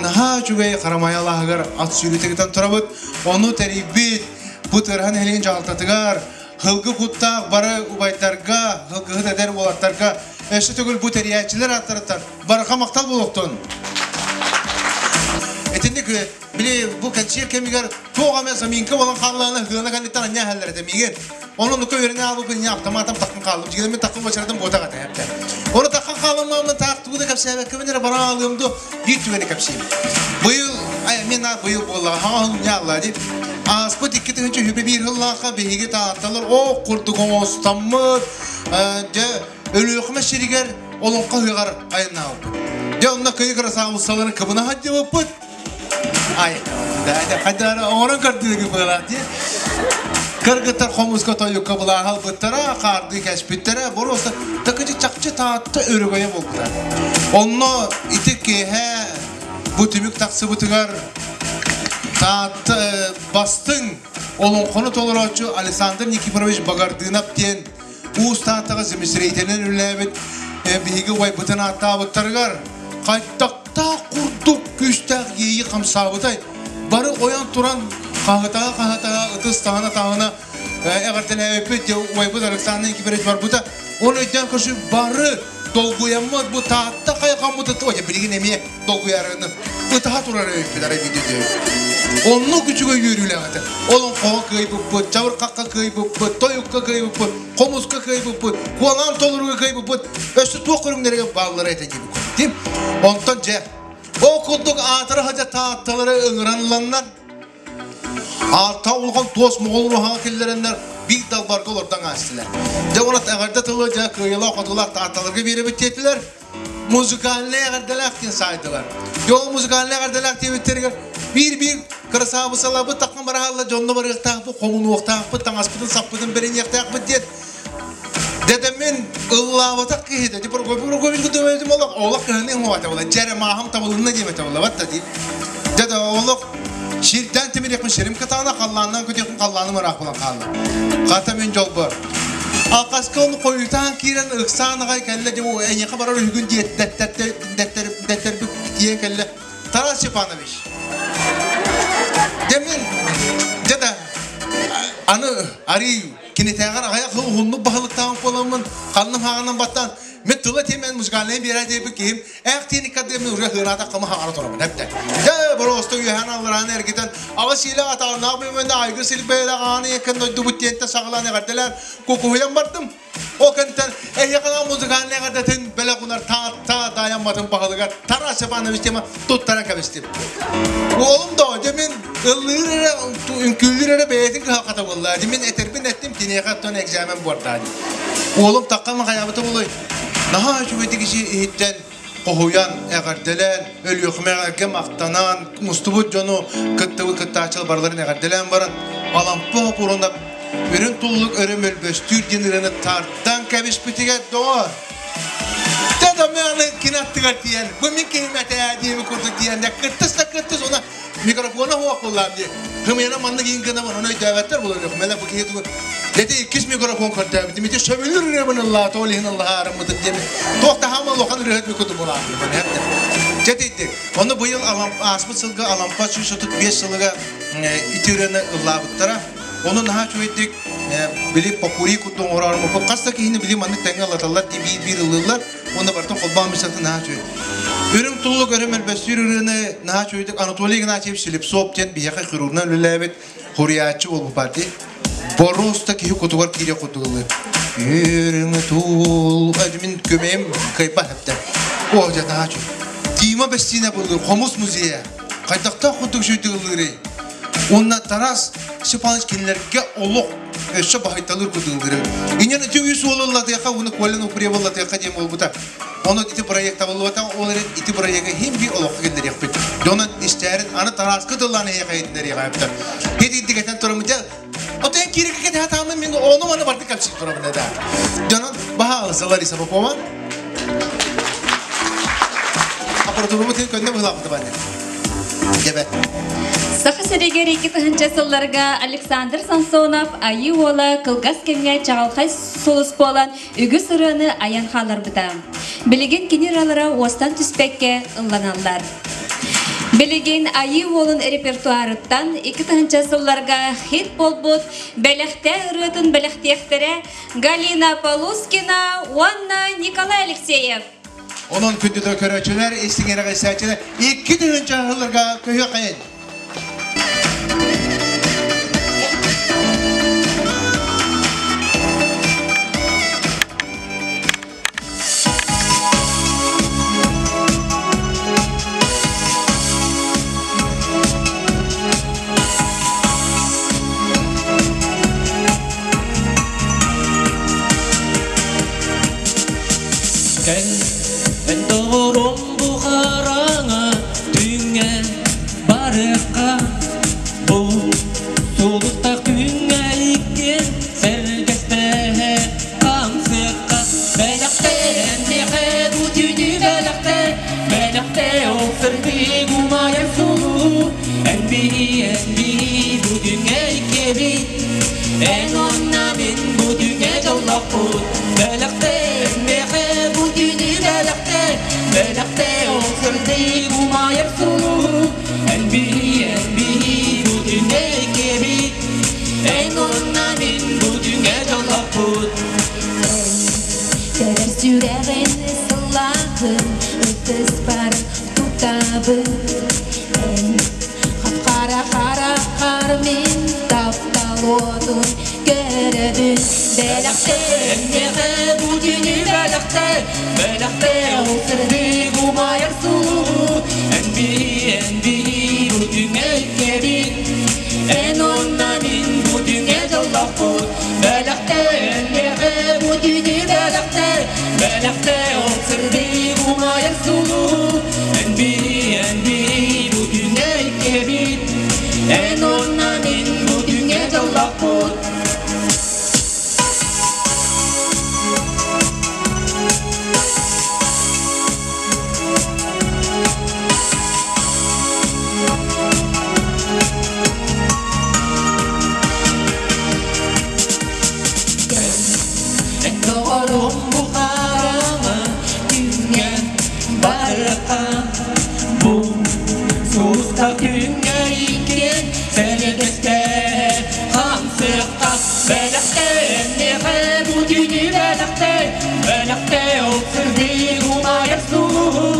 наһаа үчүгэй харамайа алааһыгар ат сүүрүүтэ турабыт. Ону тэрийбит бу Тыараһа нэһилиэгин дьаһалтатыгар Һылгы куттаах бары убайдарга, һылгыһыт эдэр уолаттарга өссө төгүл бу тэрийээччилэр ааттарыттан барҕа махтал буолуохтун. Итинник били бу кэнсиэр кэмигэр туох эмэ заминка буолан хааллаҕына һыана кэнниттэн анньа иһэллэр этэ миигин. Ону оннукка үөрэнэ хаалбыппын инньэ автоматом таххан хааллым. Дьигинэ мин таххан бачаратым буотах этэ эптэ. Ону таххан хаалыммаммын таах тугу да кэпсээбэккэбин эрэ баран аалыам дуо биир түгэни кэпсиим. Быйыл, ай, мен быйыл буоллаҕа, хаҥа ньаалла дии. Ааспыт 2021 сыллаахха биһиги таатталар ох курдук оҥостоммут, дьэ, Өлүөхүмэ сиригэр олоҥхо ыһыаҕар айаннаабыппыт. Дьэ, онно кыйы кырасаабыссаларын кыбына сылдьыбыппыт. Ай, хайдара оҥорон көрдүгү быалаах дии. Кыргыттар хомуска тойукка былааһа ылбыттара, хаардыы кэспиттэрэ, боруоста такычы чахчы таатта өрөгөйө буолбута. Онно ити киэһэ бу түмүк тахсыбытыгар Таатта бастыҥ олоҥхону толорооччу Александр Никифорович Багардынов диэн Уус Тааттаҕа землестроителинэн үлэлээбит биһиги убайбытын ааттаабыттарыгар хайдахтаах курдук күүстээх иэйии хамсаабытай. Бары ойон туран хаһытаһа-хаһытаһа ытыс таһына-таһына эҕэрдэлээбиппит убайбыт Александр Никифорович барбыта. Оны өйдөөн көрсү бары долгуйаммыт бу Таатта хайҕаммыт ой билигин эмиэ долгуйарыны ытаһа турар эбиппит арай видео Оннук үчүгэй үөрүүлээх этэ. Олоҥхоҕо кыайбыппыт, чабырҕахха кыайбыппыт, тойукка кыайбыппыт, хомуска кыайбыппыт, куолаан толорууга кыайбыппыт. Өссө туох көрүҥнэргэ бааллара этэ диэбит. Онтон дьэ, ол курдук аатыра хадьа таатталары ыҥыран ыланнар, Аата улахан туос моҕол ураһаҕа киллэрэннэр биир далбарга олордон аастылар. Дьэ уонна эҕэрдэ тылы дьэ кыайыылаах-хотуулаах таатталарга биэрэбит диэтилэр. Музыкальнай эҕэрдэлээх диэн саайдылар. Дьэ ол музыкальнай эҕэрдэлээх диэбиттэригэр биир-биир кырасаабысаларбыт таххан бараһаллар дьонно барыахтаахпыт, хомунуохтаахпыт, таҥаспытын саппытын бэриниэхтээхпит диэн Дедэмин ыллаабатах киһитэ, ти Прокопий Прокопьевич кытта олох олох кыһыны уҥуота була, дьэрэ мааһым табылынна диэбэтэ була, батта дии. Дьэ олох сирдэн тимириэхпин сирим кытаана, халлааннан көтүөхпүн халлааным ыраах буолан хаалла. Хата мин дьолбор. Алҕаска ону хойутаан киирэн ыксаан аҕай кэллэ дьэ эйиэхэ барар үһүгүн диэт дэттэрбит тиийэн кэллэ. Тарас Степанович. Дьэ мин дьэ да аны арый Кинитээҕэр аҕыйах сыл уһуннук баһылыктаабыт буоламмын, ханным хаҕынан баттаан, мен тыла тиэмэн музыкальнай биэрэ диэбит киһим, ээх тиэни кардыам мен уже хыыраата хама хаҕара турабын эптэ. Дьэ, боруоста үөһэн алларааны эргитэн, аҕа сиилэ атаарнаах бөмөнө айгы силбэйэлэ ааны еккен дойдубут диэнтэ саҕалаан эҕэрдэлээн кукуһуйан бардым. Ол кэнниттэн эһиэхэ музыкальнай эҕэрдэтин бэлэх унар таатта даайамматын баһылыгар Тарас Иванович тема туттаран кэбистим. Уолум да дьэ мин ыллыыр эрэ, үҥкүүлүүр эрэ бэйэтин кыһалҕата буолла. Дьэ мин этэрбин эттим, киниэхэ оттон экзамен буордаа дии. Уолум таххан хайаабыта буолуой? Наһаа үчүгэйдик иши иһиттэн хоһуйан, эҕэрдэлээн, Өлүөхүмэҕэ махтанан, мустубут дьону кыттыбыт кыттааччылар барыларын эҕэрдэлээн баран, Алампа Хопуруна үрүҥ туллук өрө мөлбөстүүр диэн ырыаны тардан кэбиспитигэр доҕор Дэ кини аттыгар тиийэн, бу мин киһим этээ диэби курдук диэн, кыттыс да кыттыс, уна микрофона суох буоллаам дии. Хымыйана маннык иин гына оны өйдөөбөттөр буолар мэлэ бу киһи тугу Дети иккис микрофон көрдөөбүтүм ити сөбүлүүр ырыабын ыллаата ол иһин ыллаһаарыммытым диэн туох да хаама улахан ырыаһыт микуту булаатым Дьэ Ону быйыл ааспыт сылга Алампа 135 сылыга ити ырыаны ыллаабыттара. Ону наһаа үчүгэйдик били попури курдук оҥорорум. Хас да киһини били маннык тэҥҥэ ыллаталлар дии биир-биир ыллыыллар. Онно бартын холбоон бисатын наһаа үчүгэй. Үрүҥ туллук өрө мөлбөстүүр ырыаны наһаа үчүгэйдик Анатолий Игнатьевич Слепцов диэн биһиэхэ хирургунан үлэлээбит хуруйааччы буолбут партия. Боруоста киһи кутугар киириэх курдук ыллыыр. Үрүҥ туул мин көмөйүм кыайбат эптэ. О, дьэ наһаа үчүгэй. Дима Бэстиинэ былыр хомус музейа. Хайдахтаах курдук үчүгэйдик ыллыырый? Уонна Тарас Степанович кинилэргэ олох өссө баһыйталыыр курдук ыллыыр. Инньэн ити үс уолу ыллатыахха уонна Коля Нуприева ыллатыахха диэн буолбута. Ону ити проект табыллыбата, ол эрэн ити проегы хим би олоххо киллэриэхпит. Дьонун истээрин аны Тараска тыллаан эһиэхэ иһитиннэриэҕэ эптэр. Хит этэн турабын дьэ Отон киирикке кэтэһэ мин ону маны барты кэпсии турабын да. Дьонун баһаалыса Лариса Попова. Аппаратурабыт көннө быһылаабыта баанньа. Дебе. Саха сиригэр 2000 сылларга Александр Самсонов Айыы уола кылгас кэмҥэ чаҕылхай сулус буолан үгүс ырыаны айан хаалларбыта. Билигин кини ыралара уостан түспэккэ ылланаллар. Билигин Айыы уолун репертуарыттан 2000 сылларга хит буолбут Бэлэхтээ ырыатын бэлэхтиэхтэрэ Галина Полускина уонна Николай Алексеев. Онон күндү көрөөччүлэр, истиҥ эрэҕэйсээччилэр 2000 сылларга көһүөххэйин. Кэл, эн доҕорум бу хараҥа түүҥҥэ барыахха бу сулустаах күҥҥэ иккиэн сэргэстэһэ хаамсыахха бэлэхтээ миэхэ бу түүнү бэлэхтээ бэлэхтээ ол сырдык умайар сулу эн биһи эн биһи бу түүҥҥэ иккиэбит эн уонна мин бу түүҥҥэ дьоллоохпут бэлэхтээ миэхэ бу түүнү бэлэхтээ бэлэхтээ ол сырдык умайар сулу эн биһи эн биһи бу түүҥҥэ иккиэбит эн уонна мин бу түүҥҥэ дьоллоохпут Тэбэр сүрэҕин сыллаахын ытыспар тутабын Эн хап-хара хараххар мин таптал уотун көрөбүн Бэлэхтээ Миэхэ бу түүнү бэлэхтээ бэлэхтээ ол сырдык умайар сулуһу эн биһи эн биһи бу түүҥҥэ иккиэбит эн уонна мин бу түүҥҥэ дьоллоохпут бэлэхтээ миэхэ бу түүнү бэлэхтээ бэлэхтээ ол сырдык умайар сулуһу эн биһи бу түүҥҥэ иккиэбит эн уонна мин бу түүҥҥэ дьоллоохпут Эн доҕорум бу хараҥа күҥҥэ барыахха бу сулуста күҥҥэ иккиэн сэргэстэһэ хаамсыахха бэлэхтээ миэхэ бу түүнү бэлэхтээ бэлэхтээ ол сырдык умайар сулуһу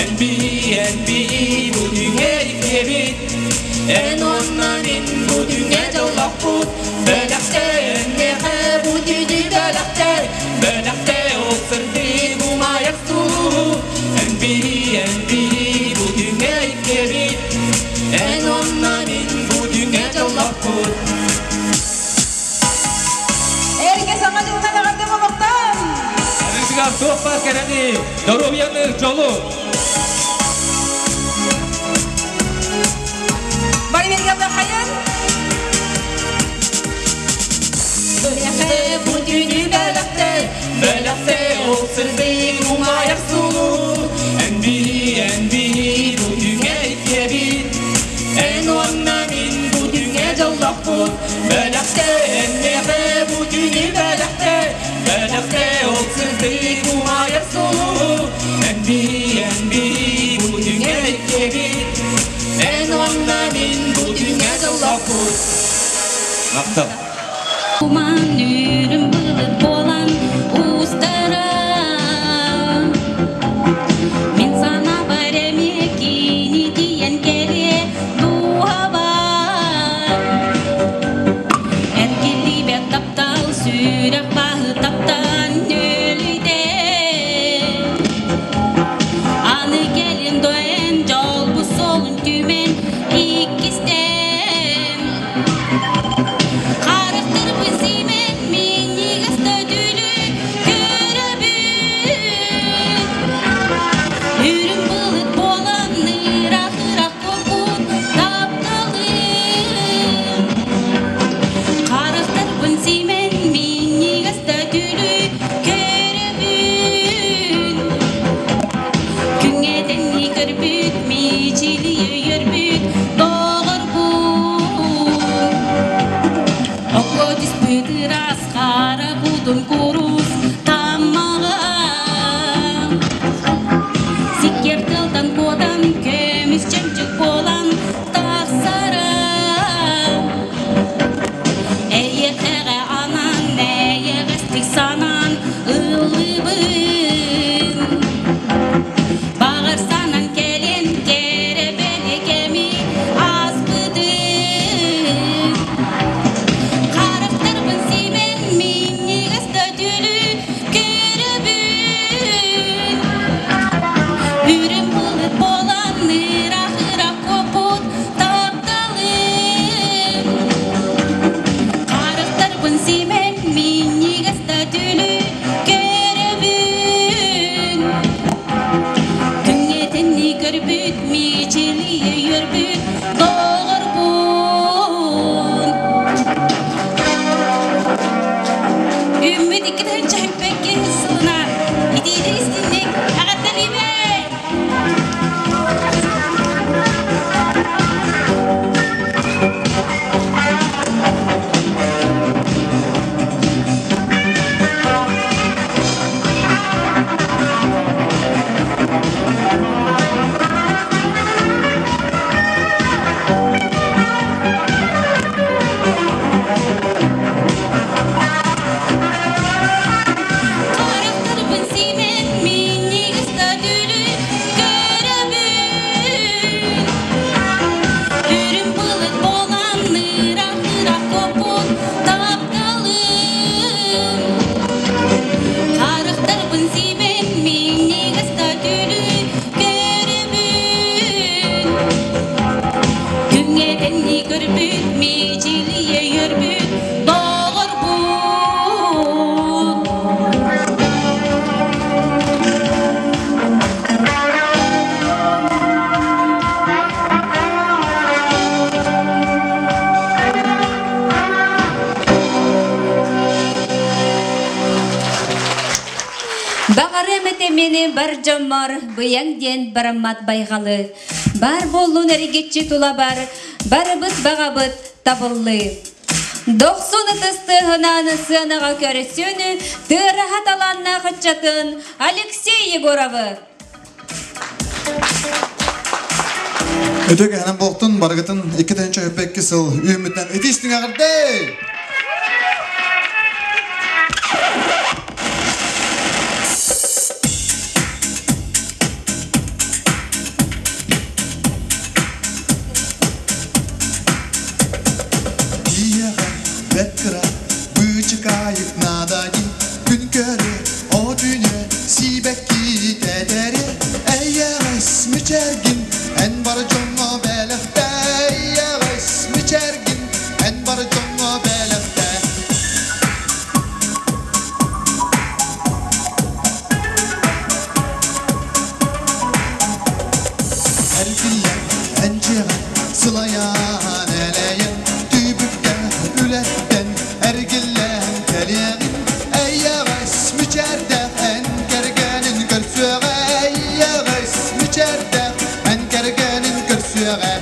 эн биһи бу түүҥҥэ иккиэбит эн уонна мин бу түүҥҥэ дьоллоохпут бэлэхтээ миэхэ бу түүнү бэлэхтээ бэлэхтээ ол сырдык умайар сулуһу эн биһи бу түүҥҥэ иккиэбит эн уонна мин бу түүҥҥэ дьоллоохпут Эргэ саҥа дьылынан эҕэрдэ буолуохтун! Арыытыгар туох баар кэрэни, доруобуйаны, дьолу! Бары бииргэ хайын! Миэхэ бу түүнү бэлэхтээ бэлэхтээ ол сырдык умайар сулуһу эн биһи бу түүҥҥэ иккиэбит эн уонна мин бу түүҥҥэ дьоллоохпут бэлэхтээ миэхэ бу түүнү бэлэхтээ бэлэхтээ ол сырдык умайар сулуһу эн биһи бу түүҥҥэ иккиэбит эн уонна мин бу түүҥҥэ дьоллоохпут Махтал. Туман үрүм былыт буолан устар мини бар дьоммор быйаҥ диэн бараммат байҕалы. Баар буоллун эргиччи тулабар, барыбыт баҕабыт табыллыы. Дохсун ытыс тыаһынан сыанаҕа көрсүн тыараһа талааннаах ыччатын Алексей Егоровы. Өтө кэһэнэн буолтун барыгытын 2022 сыл үүммүтүнэн итии эҕэрдэ! Киэҕэ бэрт кыра быычыкаайык наада дии күн көрө от үнэ сиибэкки тэтэри эйэҕэс мичээргин эн бары дьоҥҥо бэлэхтээ эйэҕэс мичээргин эн бары дьоҥҥо бэлэхтээ. Эргиллэн эн дьиэҕэ сылайан элэйэн түбүккэ үлэттэн эргиллэн кэлиэҕин эйэҕэс мичээрдээх эн кэргэнин көрсүөҕэ эйэҕэс мичээрдээх эн кэргэнин көрсүөҕэ.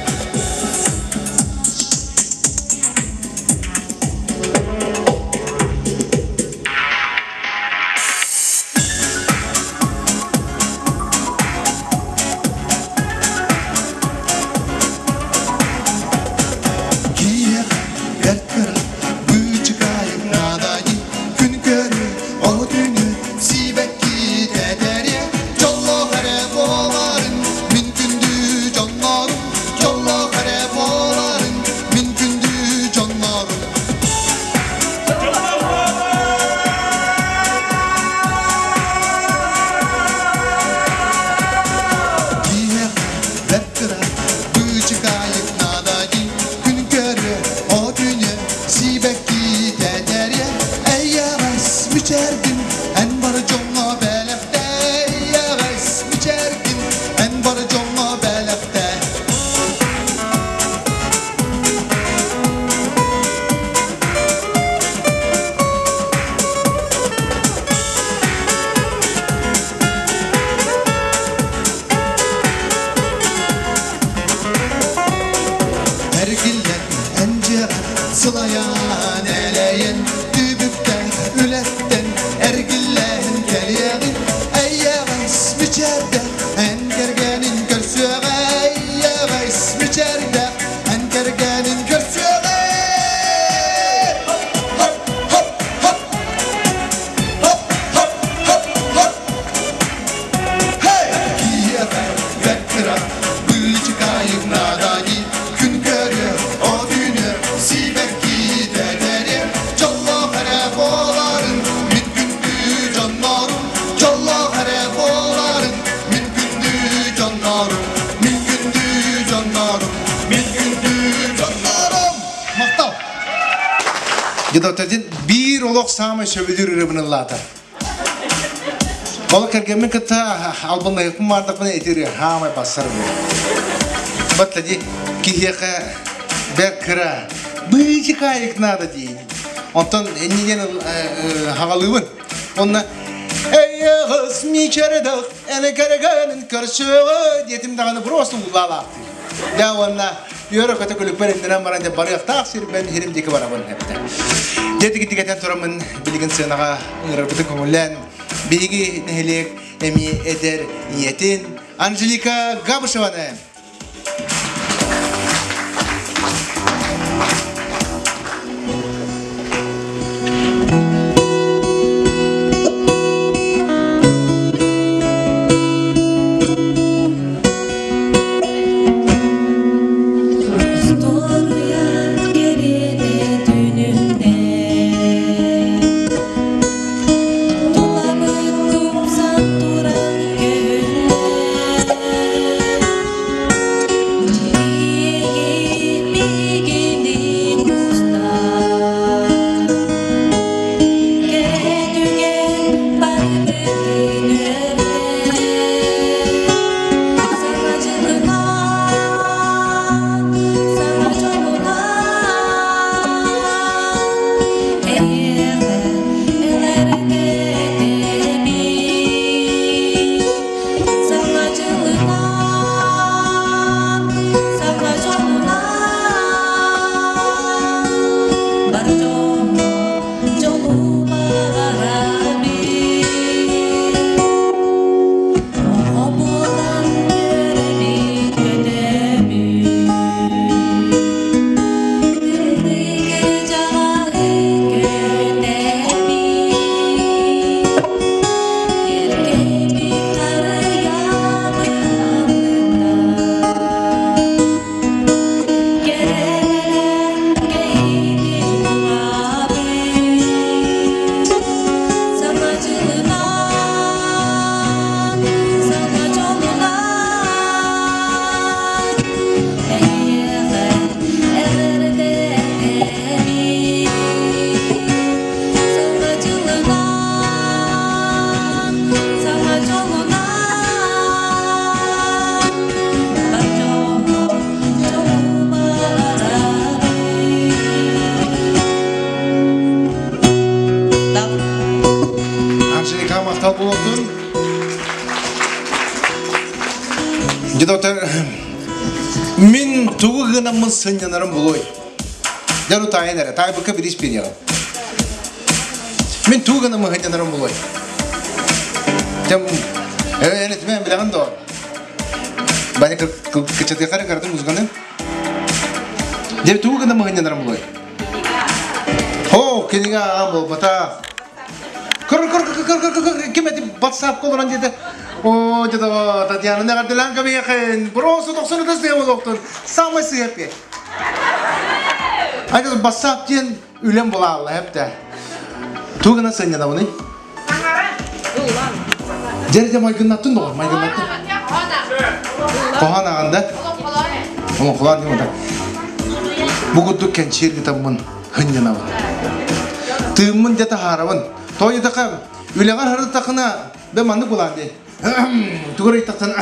Киэҕэ бэрт кыра быычыкаайык наада дии күн көрү от үнү сиибэкки тэтэриэ дьоллоох эрэ буоларын мин күндү дьоннорум дьоллоох эрэ буоларын мин күндү дьоннорум. Киэҕэ бэрт кыра быычыкаайык наада дии күн көрү от үнү сиибэкки тэтэриэ эйэҕэс мичээргин эн бары дьоҥҥо бэлэхтээ эйэҕэс мичээргин эн бары дьоҥҥо бэлэхтээ. Эргиллэн эн дьиэҕэр сылайан элэйэн түбүккэ үлэттэн эргиллэн кэлиэҕин эйэҕэс мичээрдээх эн кэргэнин көрсүөҕэ эйэҕэс мичээрдээх эн кэргэнин көрсүөҕэ. Хоп хоп хоп хоп хоп хоп хоп. Hey! Киэҕэ бэрт кыра быычыкаайык наада дии күн көрүө от үнү сиибэкки тэтэриэ дьоллоох эрэ буоларын мин күндү дьоннорум дьоллоох эрэ буоларын мин күндү дьоннорум мин күндү дьоннорум мин күндү дьоннорум. Махтал! Дедотадин биир олох саамай сөбүлүүр ырыабын ыллаата. Ол кэргэммин кытта албыннаһыппын баардахпына ити хаамай бассар Батта ди киһиэхэ бэрт кыра быычыкаайык наада дии. Онтон эннигэн хагалыыбын. Онна эйэҕэс мичээрдээх эн кэргэнин көрсүөҕэ диэтим даҕаны просто уулаалаахтыы. Дьэ уонна үөрэ көтө күлүкпэр иннинэн баран дьэ барыахтаах сирбэн хирим диэки барабын эптэ. Дьэ тигитигэтэн тураммын билигин сыанаҕа ыҥырарбытын көҥүллээн биһиги нэһилиэк эмиэ эдэр ийэтин Анжелика Габышеваны. Устуоруйа кэриэтэ түнүнэ Тулабыт тупсан туран көһүннэ. Дедотер мин тугу гынаммын сынньанарым булуой. Дьэ таайын эрэ, таайбыкка бириис биэриэҕим. Мин тугу гынаммын сынньанарым булуой. Дьэ, эн этимэн билэҕин дуо? Баня кычатыахара кыратын музыканы. Дьэ тугу гынаммын сынньанарым булуой. О, кинигэ аҕам буолбатах. Кыр кыр кыр кыр кыр кыр ким эти WhatsApp олорон диэтэ. О, деді Татьяна эҕэрдэлээн кэбиһиэхин. Просто тохсон ытыс тыа буолуохтун. Самый сыһыаппи. Айда WhatsApp диэн үлэм булаалла хэптэ. Тугана сынньанабыный? Дьэ майгыннаттын доҕор, майгыннаттын. Хоһоон ааҕанда. Олоҥхолоон диэн Бу курдук кэнчиэр гытаммын хынньанабын. Тыыммын дьэ таһаарабын. Тоойутаха үлэҕэр харытахына да маннык булаан дии. Тугар ыйтахтан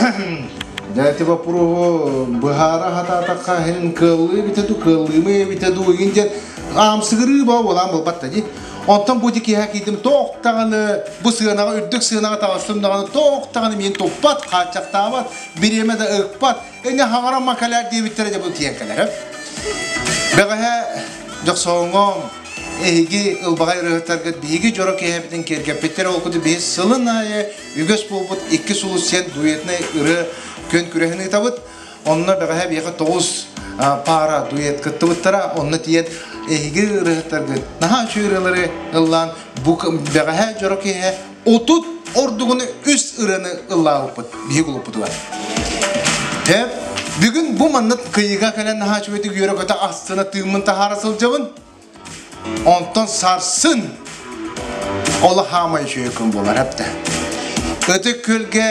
Дьэ вопроһу быһаара хатаатахха иһин кыаллыы эбитэ дуу, кыаллыымы эбитэ дуу игин диэн аамсыгырыы баа буолаан буолбат да дии. Онтон бу киэһэ киирдим тоох даҕаны бу сыанаҕа үрдүк сыанаҕа таҕыстым даҕаны тоох даҕаны миин туппат, хааччахтаабат, бириэмэ да ыкпат, эне хаҥара макалар диэбиттэрэ дьэ бу тиийэн кэлэр. Бэҕэһээ Дьохсоҕоҥҥо эһиги ылбаҕай ырыаһыттаргыт биһиги дьоро киэһэбитин киэргэппиттэр ол курдук биһи сылын аайы үгэс буолбут икки сулус сиэн дуэтнай ырыа күөн күрэһин ыытабыт. Онно бэҕэһээ биһиэхэ тоҕус паара дуэт кыттыбыттара. Онно тиийэн эһиги ырыаһыттаргыт наһаа үчүгэй ырыалары ыллаан бу бэҕэһээ дьоро киэһэ 30 ордугуну үс ырыаны ыллаабыппыт биһиги кулуппутугар. Тэп, бүгүн бу маннык кыйыга кэлэн наһаа үчүгэйдик үөрэ-көтө астына тыыммын таһаара сылдьабын. Онтон сарсын ол хаамай үчүгэй күн буолар эптэ. Ытык Күөлгэ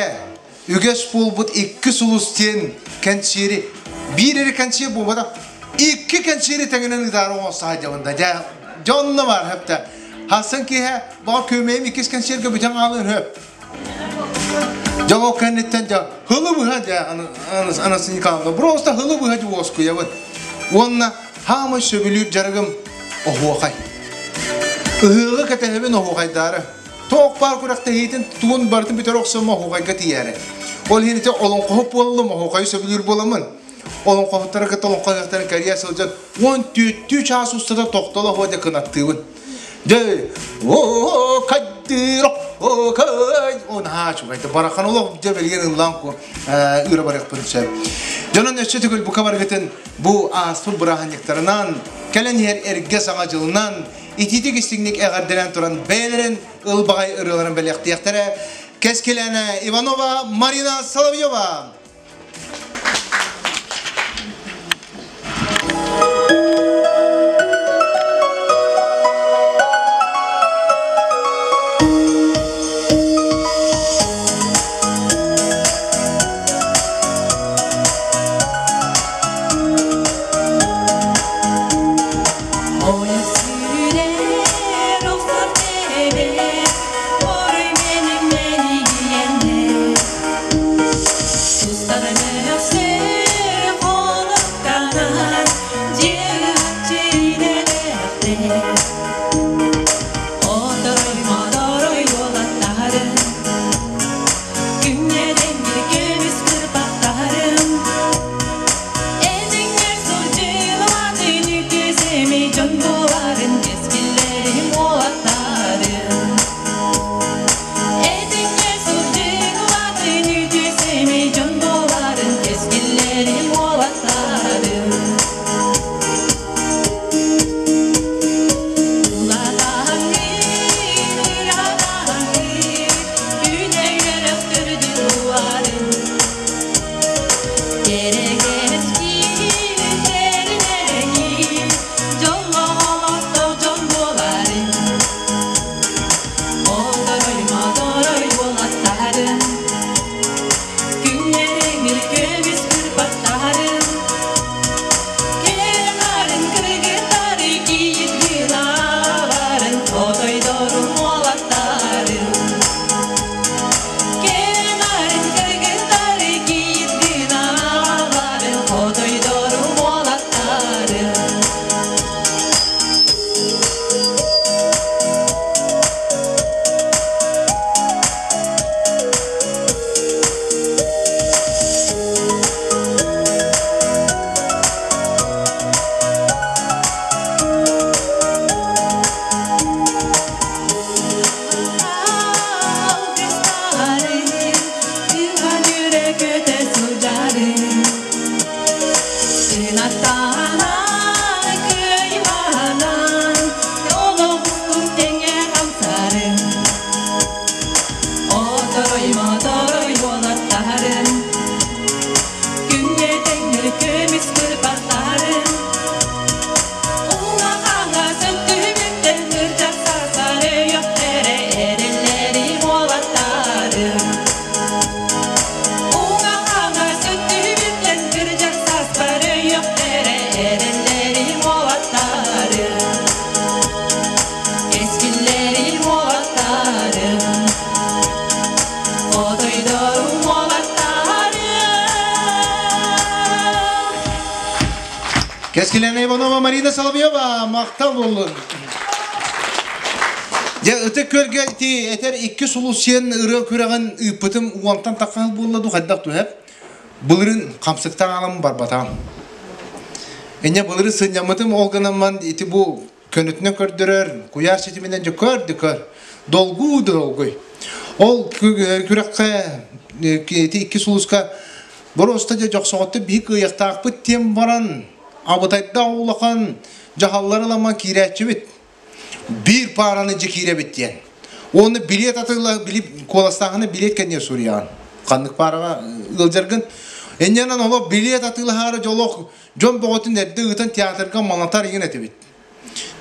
үгэс буолбут икки сулус диэн кэнсиэри биир эрэ кэнсиэр буолбатах икки кэнсиэри тэҥинэн ыытаары оҥосто сылдьабын да дьэ дьонно бар хэптэ хассан киэһэ баҕар күөмэйим иккис кэнсиэргэ бүтэн хаалыан сөп дьэ ол кэнниттэн дьэ хылы быһа дьэ Анастасия Николаевна просто хылы быһа дьэ уоскуйабын уонна хаамай сөбүлүүр дьарыгым оһуохай ыһыаҕы кэтэһэбин оһуохайдаары Туох баар күрэхтэһиитин тугун барытын бүтэр охсом оһуохайга тиийээри. Ол иһин ити олоҥхоһут буоллум, оһуохайы сөбүлүүр буоламмын. Олоҥхоһуттары кытта олоҥхо ыһыахтарын кэрийэ сылдьан 14 чаас устата тохтоло оһуо дьэ кынаттыыбын. Дьэ, о кайдыр о кай о наһаа үчүгэй барахан олох дьэ билигин ыллаан ку ыыра барыахпын сөп. Дьонон өссө төгүл бука барыгытын бу ааспыт бырааһынньыктарынан кэлэн иһэр эргэ саҥа дьылынан итиитик истиҥник эҕэрдэлээн туран бэйэлэрин ылбаҕай ырыаларын бэлэхтиэхтэрэ Кэскилээнэ Иванова Марина Соловьева. Кэскилэна Иванова, Марина Соловьева, махтал буоллун. Дьэ, Ытык Күөлгэ ити этэр икки сулус сиэн ырыа күрэҕин ыыппытым уонтан тахха буолла ду хайдах түһэр. Былырын хамсыктаан аалам барбатаҕым. Инньэ былырын сынньаммытым ол гынан ити бу көнөтүнэн көрдөрөр, куйаар ситиминэн дьэ көр да көр. Долгуу да долгуй. Ол күрэххэ ити икки сулуска боруоста дьэ дьохсоҕотто биһи кыайыахтаахпыт диэн баран абытайдаах улахан дьаһаллары ыламман киирээччибит. Биир паараны дьэ киирэбит диэн. Уонна билиэт атыыла били куоластааһыны билиэт кэнниэ суруйаҕын. Ханнык паараҕа ыалдьаргын. Инньэнэн олох билиэт атыылаһаары дьолох дьон бөҕөтүн эрдэ ыытан театрга малатар игин этибит.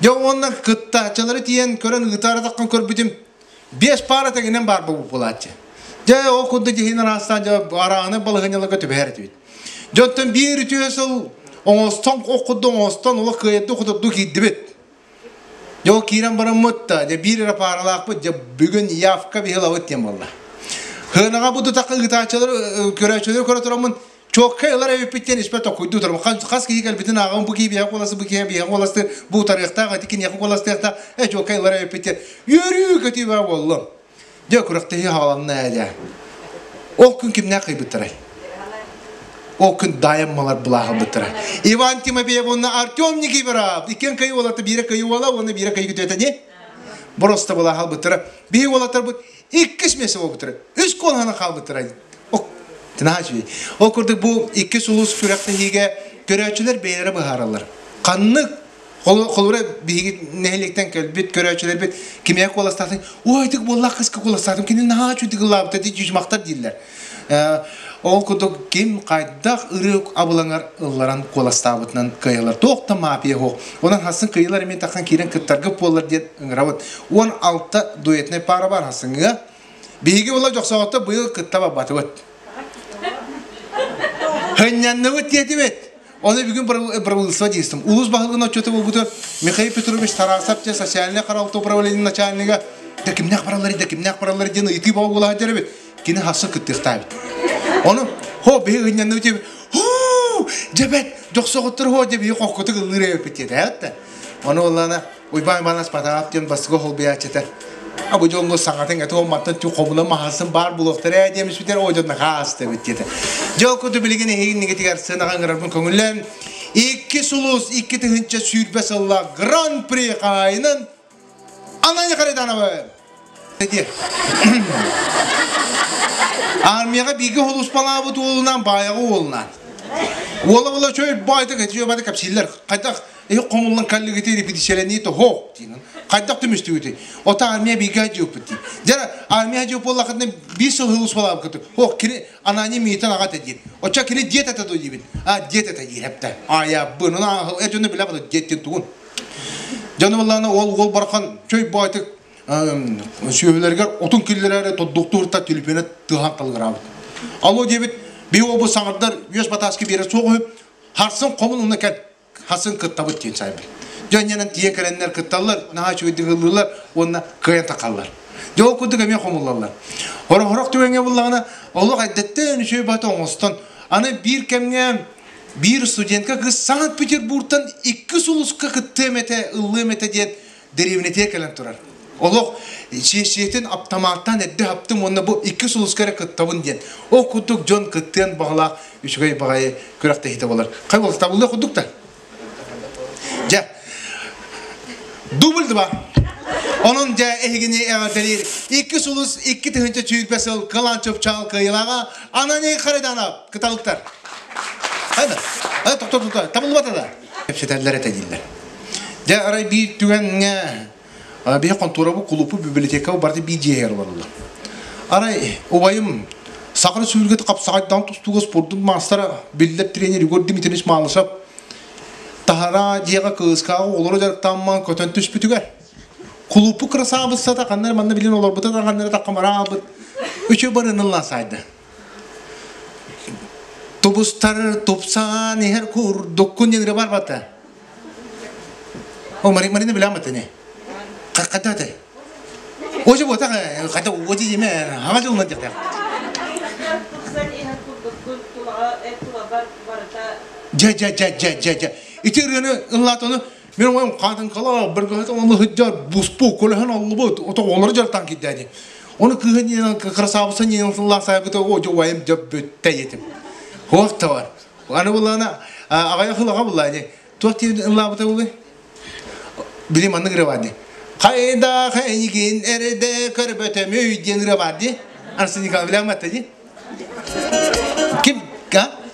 Дьэ уонна кыттааччылары тиийэн көрөн ыытааратаххын көрбүтүм биэс паара тэҥинэн баар буолааччы. Дьэ ол курдук дьиһин араастаан дьэ арааны балаһыанньаларга түбэһэр этибит. Дьонтон биир үтүө сыл оҥостон ох курдук оҥостон олох кыайырдыы хотурдуу киирдибит. Дьэ ол киирэн бараммыт да, дьэ биир эрэ пааралаахпыт, дьэ бүгүн явка биһилабыт диэн буолла. Хыанаҕа бу тутахха ыытааччылары, көрөөччүлэри көрө тураммын, чуоккай ылар эбиппит диэн испэр токуйдуу турабын. Хас киһи кэлбитин ааҕабын, бу киһи биһиэхэ куоласты, бу киһи биһиэхэ куоласты, бу утарыахтаах, ити киниэхэ куоластыахтаах, э чуоккай ылар эбиппит диэн үөрүү көтүү баа буоллум. Дьэ күрэхтэһии хааланна ээ дьэ. Ол күн кимнээх кыйбыттарай? Ол күн Дайаммалар былааһылбыттара. Иван Тимофеев уонна Артем Никифоров иккиэн кыйы уолата биирэ кыйы уола уонна биирэ кыйы күтүөтэ Бороста былааһылбыттара. Биһи уолаттарбыт иккис миэстэ буолбуттара. Үс куолаһынан хаалбыттара. Ол курдук бу иккис улуус күрэхтэһиигэ көрөөччүлэр бэйэлэрэ быһаараллар. Ханнык Холобура, биһиги нэһилиэктэн кэлбит көрөөччүлэрбит кимиэхэ куоластаатын, ой, итик буоллах кыска куоластаатым, кини наһаа үчүгэй ыллаабыта дии дьүдьүмахтар дииллэр. Ол курдук ким хайдах ырыа абылаҥар ылларан куоластаабытынан кыайалар. Туох да маапия суох. Онон хасын кыйылар эмиэ таххан киирэн кыттарга буоллар диэн ыҥырабыт. 16 дуэтнай пара бар хасыҥҥа. Биһиги була дьохсоҕотто быйыл кытта барбатыбыт. Хынньанныбыт диэтибит. Оны бүгүн правительство дейстим. Улус баһылыгын отчеты болбуту Михаил Петрович Тарасов те социальный харалта управление начальнига да кимнэх баралар да кимнэх баралар диэн ыйытыы боо буолаһа деребит. Кини хассы кыттыахтаабыт. Ону хо биһи ынньанныбыт диэбит. Хуу, дьэбэт, дьохсоҕоттор хо дьэ биһи хоккутук ыллыыр эбиппит диэтэ. Ону оллана Уйбаан Иванович Потапов диэн бастакы холбуйааччыта бу дьоҥҥо саҥатын этэ мантан тү хомуна маһасын баар булуохтара ээ диэмиспитэр о дьон хаас дебит диэтэ. Дьэ ол курдук билигин эһигиннигитигэр сыанаҕа ыҥырарбын көҥүллээн икки сулус 2020 сыллаах Гран-при хаһаайынын Ананья Хаританова Армияҕа бииргэ холуспалаабыт уолунаан баайаҕа уолунаан. Уола була чөй баайдык этиө бары кэпсииллэр. Хайдах их хомуллан каллыгыты репетицияланыы тоһоох диин. Хайдах түмүстүгүтүй? Ота армия бииргэ дьиэппит дии. Дьэ армия дьиэп буоллахытына биир сыл холуспалаабыкыты. Ох кини анани миитен аҕа диир. Оччо кини диэт этэ дуу диибин. А диэт этэ диир хепте. Ая быны э дьону билэ бата диэттин тугун. Дьону буллаана уол уол бархан чөй баайтык сүөһүлэригэр отун киллэрээри тордуктуур та түлүпүөнэ тыаһаан талыгыраабыт. Алло диэбит, биһи уолбут саҥардар үөс батааскы биэрэ суох үһү, харсын хомун уна кэл, хасын кыттабыт диэн сайбыт. Дьэ тиийэн кэлэннэр кытталлар, наһаа үчүгэйдик ыллыыллар уонна кыайан тахаллар. Дьэ ол курдук эмиэ хомуллаллар. Хорох түгэҥҥэ буллаҕына, олох эрдэттэн үчүгэй бата оҥостон, аны биир кэмҥэ биир студентка кыыс Санкт-Петербургтан икки сулуска кыттыам этэ, ыллыам этэ диэн дэриэбинэтигэр кэлэн турар. Олох сиэссийэтин аптамааттаан эрдэ хаптым уонна бу икки сулуска эрэ кыттабын диэн. Ол курдук дьон кыттыан баҕалаах үчүгэй баҕайы күрэхтэһиитэ буолар. Хай буолла табыллыа курдук да. Дьэ, дубль два. Онон дьэ эһигини эҕэрдэлиир икки сулус 2020 сыл кылаан чыпчаал кыайыылааҕа Ананий Харитонов кыталыктар. Хайда? Э, токтор, токтор, табыллыбата да. Кэпсэтэллэр этэ дииллэр. Дьэ, арай биир түгэҥҥэ биһи хонтуорабы кулуупу библиотекабы барыта биир дьиэһигэр олороллор. Арай убайым Саха Республикатын хапсаҕайдаан тустууга спордун маастара, биллэр тренер Егор Дмитриевич Малышев таһараа дьиэҕэ кыыскааҕы оҕолору дьарыктаамман көтөн түспүтүгэр кулууппу красавицата ханна эрэ манна билин олорбута да ханна эрэ таххамара аалбыт үчү барыныллан сайда. Тубустар тупсаан иһэр курдуккун диэн ырыа барбата. О, Марина билэммит ини. Хата этэй? Ожи буотах хата ожи диме хаҥа дьылынан диэхтээх. Дьэ дьэ дьэ дьэ дьэ дьэ. Ити ырыаны ыллаат ону мен оҕом хаатыҥкалаах быргыһыт ону сылдьар буспу көлөһөн оллубут ото олору дьарыктаан киирдээни. Ону кыыһа ньиэн красавица ньиэн сыллаах сайбыта о дьэ уайым дьэ бүттэ етим. Хуох тавар. Аны булана аҕайах ылаҕа буллаани. Туох диэн ыллаабыта булы? Били маннык ырыа баар дии. Хайдаах эйигин эрдэ көрбөтөмүй диэн ырыа баар дии. Арсений Николаевич билэҕин дии? Ким? А?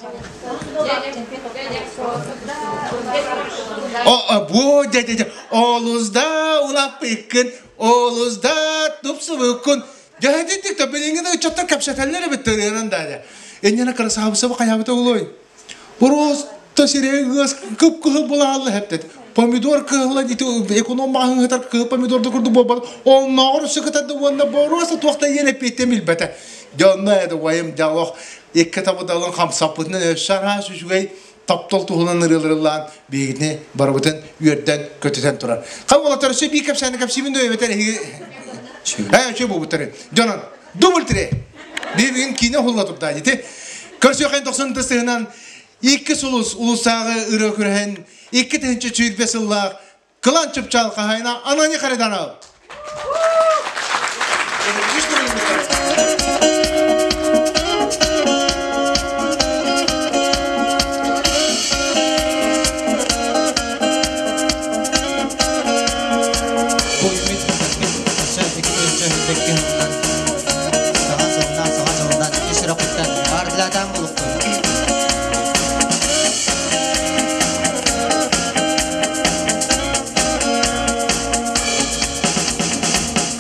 О, бу дьэ дьэ дьэ олус да улаппыккын, олус да тупсубуккун. Дьэ итинник да билиҥҥи да ыччаттар кэпсэтэллэр эбит ырыанан да дьэ. Инньэне красавица хайаабыта улуй. Просто сирэйэ ыас кып-кыһыл булаалла хэптет. Помидор кыһыла ити эконом маҕаһыытар кыһыл помидор да курдук буолбат. Оннооҕор өссө кытарда уонна боруоста туохта диэн эппиэттэн билбэтэ. Дьэ онно это уайым дьэ олох икки табыдалын хамсаппытынан өссө араас үчүгэй таптал туһунан ырыаларылаан биһигини барыбытын үөрдэн көтүтэн турар. Хай уолаттар өссө биир кэпсээни кэпсиибин да эбэтэр эһиги ээ үчүгэй буолбуттары. Дьонон дубль три. Биһигин киинэ уһулла турда ити. Көрсүөххэ 90 сыһынан икки сулус улусааҕы ырыа күрэһин 2020 сыллаах Кылан Чыпчаал хаһайына Анани Харитонов. Саҥа сылынан, саҥа дьылынан ис сүрэхпиттэн ардылаатаан булукпун.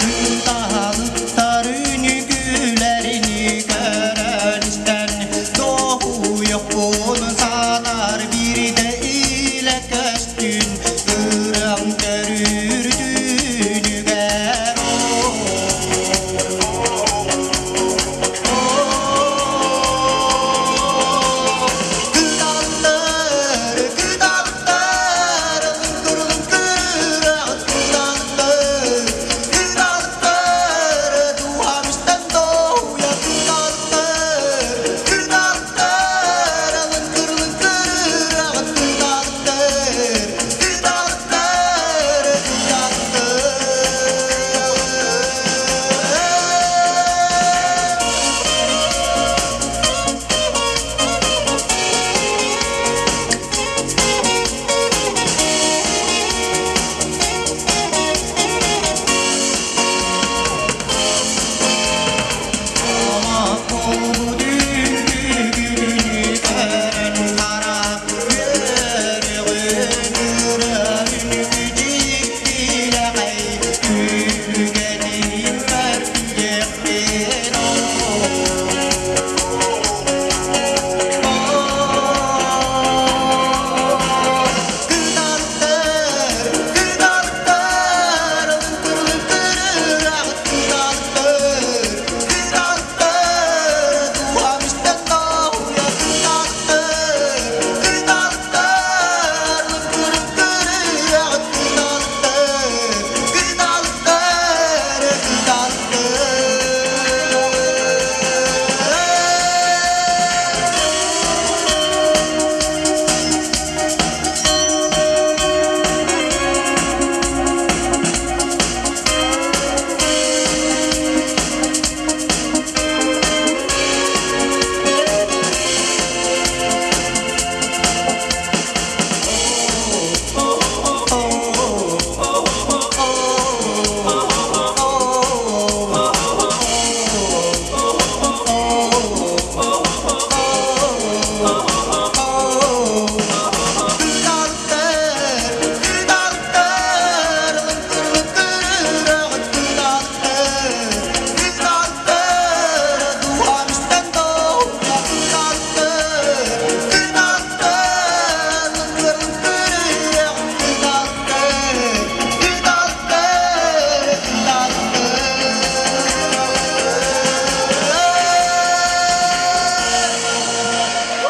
Күн таһалыттар үнүгүлэрини көрөн истэн Тоһуйохпун санар биирдэ илэ көстүн ырыам төрүүр түүнүгэр Кыталыктар, кыталыктар, лыҥкыр-лыҥкыр кыталыктар, кыталыктар, дууһам истэн доһуйа кыталыктар, кыталыктар, лыҥкыр-лыҥкыр кыталыктар, кыталыктар, кыталыктар.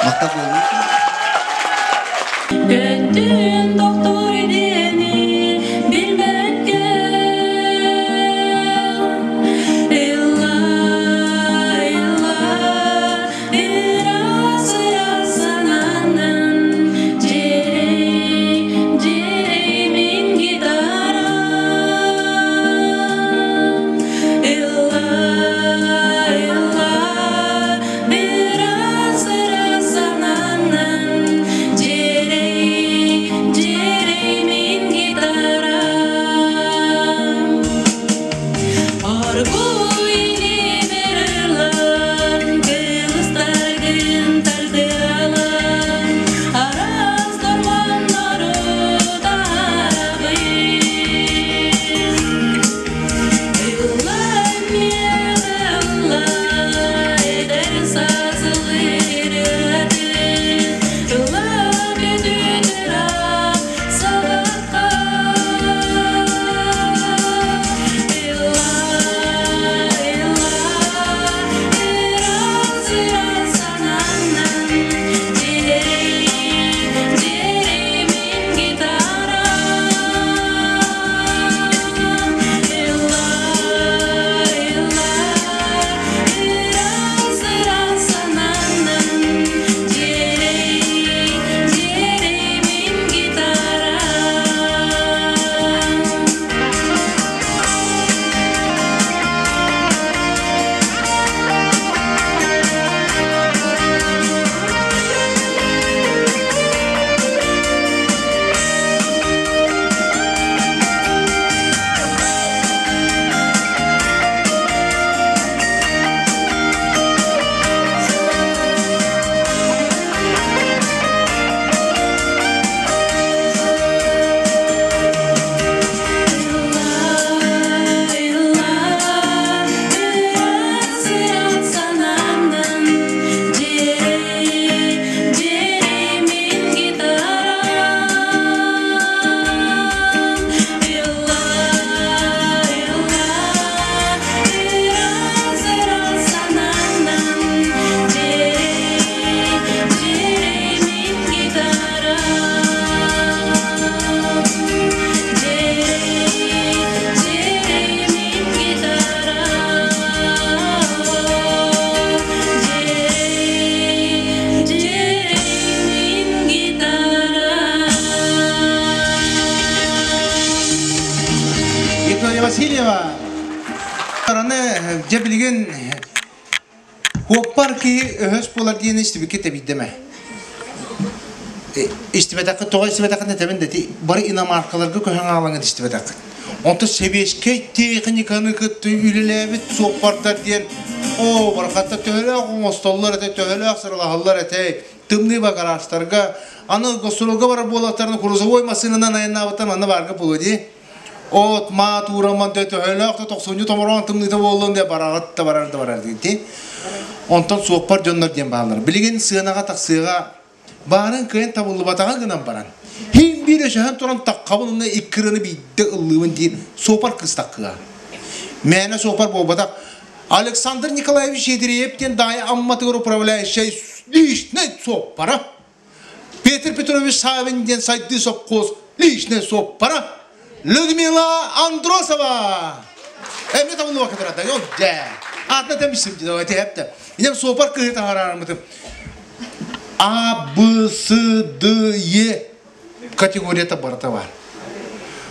Махтал буолуҥ. Көттүн тохтуур диэни билбэккэ Ылла, ылла, ыраас ыраас санаанан дьиэрэйдиэҕим. Васильева. Аны дьэ билигин Хуоппар киһи өһөс буолар диэн истибиккит эбийдэмэ. Истибэтэххит, тоҕо истибэтэххит этэбин да ити бары иномаркаларга көһөн аалаҥҥыт истибэтэххит. Онтон сэбиэскэй техниканы кытта үлэлээбит суоппардар диэн оо, барахатта төһөлөөх оҥостоллор этэ, төһөлөөх сыралаһаллар этэ, тымныы багараастарга, аны гастролга барар буоллахтарына грузовой массыынанан айаннаабыттар манна баарга буолуо дии. От, маат уурамман дэ төһөлөөх да тохсунньу томороон тымныыта буоллун де бараҕыт да барар да барар диэн. Онтон суоппар дьоннор диэн бааллар. Билигин сыанаҕа тахсыаҕа баарын кыайан табыллыбатаҕа гынан баран хин биир өсөһөн туран таххабын уонна икки ырыаны биирдэ ыллыыбын диир суопар кыыс таххыа. Мээнэ суопар буолбатах. Александр Николаевич Едреев диэн Даайа Амматыгар управляющай личный суоппара. Петр Петрович Савин диэн сайдыы сопхуос личный суоппара Людмила Андросова. Эмне табыллыба кытырата, ол дьэ. Аатына тэмисим дии, эти Инем суопар кыһы таһаарармытым. А, Б, С, Д, Е категорията барыта бар.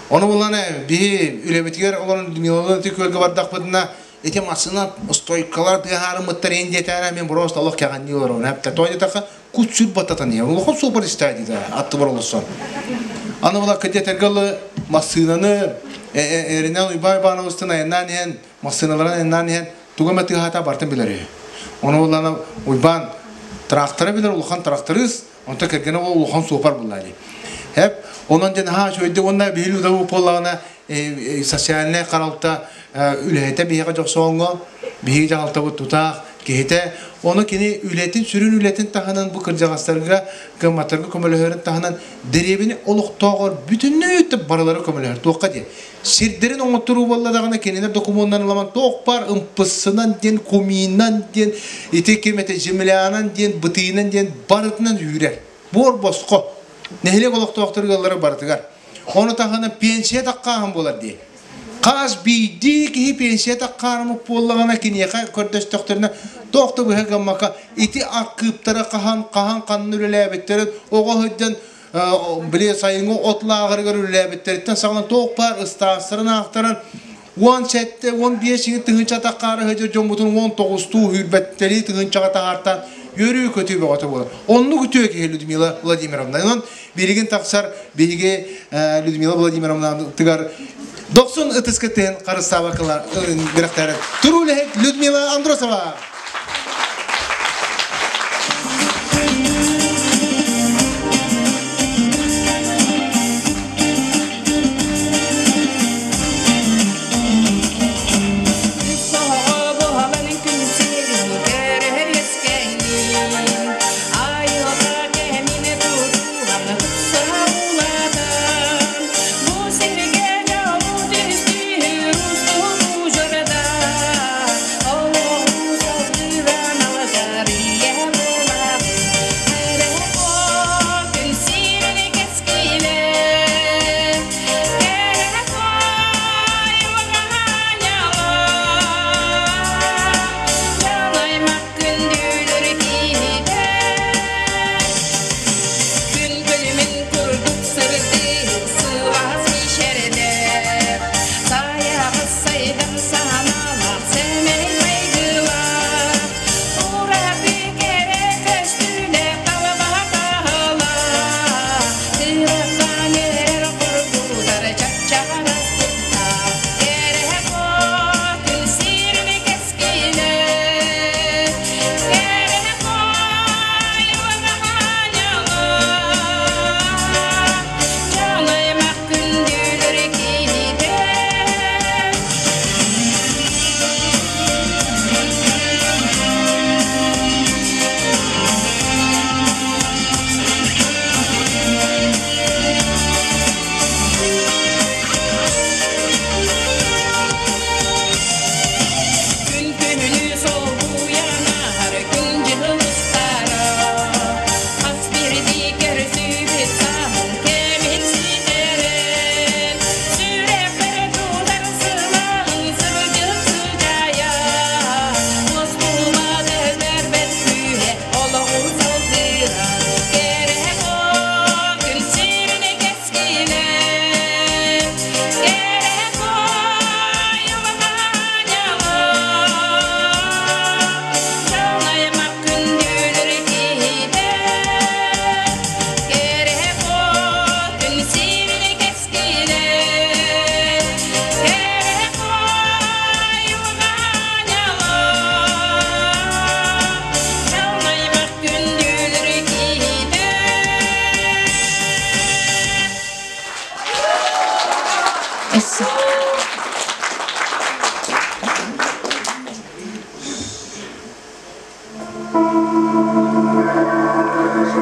Ону булан биһи үлэбитигэр олорон Людмилалыын ити күөлгэ бардахпытына ити массыына стойкалар тыаһаарыммыттар эн диэтээнэ мен просто олох кэҕэннии олоробун. Эптэ той диэтэххэ кут сүр баттатан иһэр. Улахан суопар истээ диэтэ аттыбар олорсон. Аны була кыдьэтэргэ ылы массыынаны эринэн Уйбаан Ивановичтан айаннаан иһэн массыыналарын айаннаан иһэн тугу эмэ тыаһаата бартын билэр үһү. Ону буллана Уйбаан трактора билэр улахан тракторист, онто кэргэнэ ол улахан суопар булла дии. Хеп, онон дьэн аһаа үчүгэйдик уонна биһиги удабы буоллаҕына социальнай харалта үлэһитэ биһиэхэ дьохсооҥҥо биһиги дьаһалтабыт тутаах киһитэ. Ону кини үлэтин, сүрүн үлэтин таһынан бу кырдьаҕастарга, кыамматтарга көмөлөһөрүн таһынан дэриэбинэ олохтооҕор бүтүннүү барылары көмөлөһөр. Туохха диэн? Сирдэрин оҥотторуу буолла даҕаны кинилэр докумуоннарын ыламан туох баар ымпыссынан диэн, куминан диэн, ити ким этэ землянан диэн, бытыынан диэн барытынан үүрэр. Буор босхо. Нэһилиэк олохтоохтору ыаллара барытыгар. Ону таһынан пенсия таххааһын буолар дии. Хас биирдии киһи пенсия таххаарымыт буоллаҕына киниэхэ көрдөстөхтөрүнэ туох да быһа гыммакка ити архыыптара хаһан хаһан ханна үлэлээбиттэрин оҕо сылдьан били сайыҥҥы от лааҕырыгар үлэлээбиттэриттэн саҕалаан туох баар ыстаастарын аахтаран 17, 15 тыһыынча таххаары сылдьар дьоммутун 19-туу сүүрбэттэрии тыһыынчаҕа таһаартаан үөрүү-көтүү бөҕөтө буолар. Оннук үтүө киһи Людмила Владимировна. Онон билигин тахсар биһиги Людмила Владимировнатыгар дохсун ытыска тыһын харыстаабаккалар бирэхтэрин. Туруу үлэһит Людмила Андросова.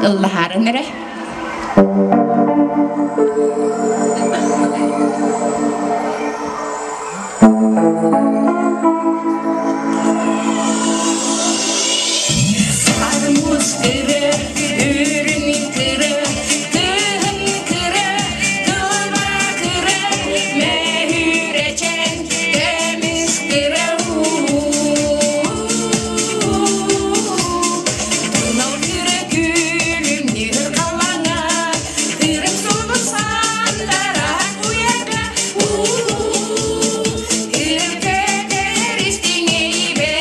Ыллаһаарын эрэ. Армуз кыры, үрүн кыры, кыһын кыры, кылба кыры, мөһүречен көмүс кыры. Тунал кыры күлүмнүүр халаңа, ырык сулун сандара куяга, Үркөтөр истиңейбер.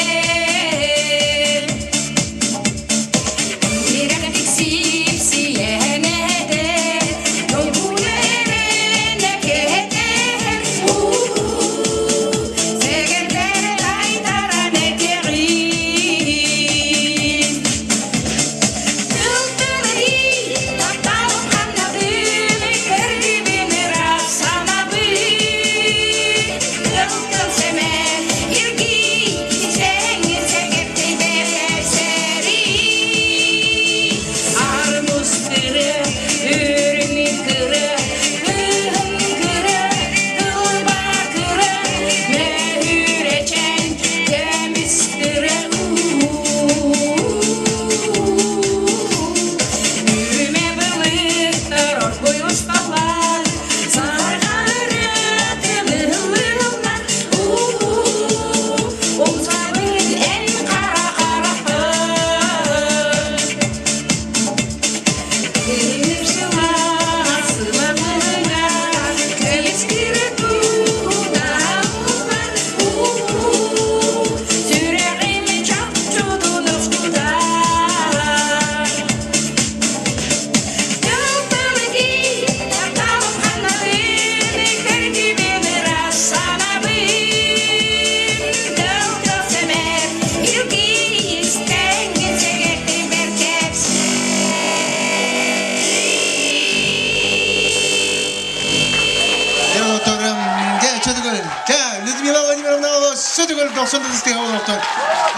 Людмила Владимировна сөтүгөл 90 тыстыга олохтон.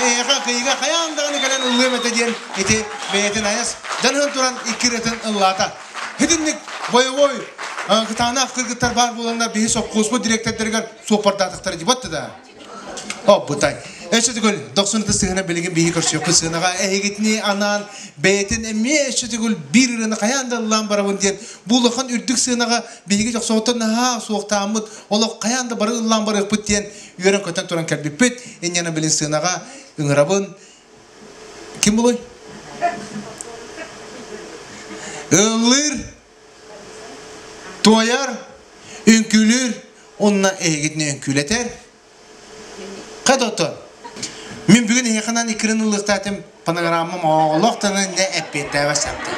Эха кыйга хаян даганы кэлэн ыллыам этэ диэн ити бэйэтин айас жанын туран иккирэтин ыллаата. Хитинник боевой кытаанах кыргыттар бар буоланнар биһи сопхуоспут директордэригэр суоппардаатахтара дибатты да. О, бутай. Өссө төгүл 90 тысыгына билигин биһи көрсүөхпүт сыанаҕа эһигитини анаан бэйэтин эмиэ өссө төгүл биир ырыаны хайаан да ыллаан барабын диэн бу улахан үрдүк сыанаҕа биһиги дьохсоҕуттан наһаа суохтааммыт олох хайаан да бары ыллаан барыахпыт диэн үөрэн көтөн туран кэлбиппит. Инньэни билин сыанаҕа ыҥырабын. Ким булуй? Ыллыыр, туойар, үҥкүүлүүр, онно эһигитини үҥкүүлэтэр. Хадото. Мин бүгүн эһиэхэнэн иккирин ыллыктаатым панограммам оҕолох таны не эппиэттээбэ сапты.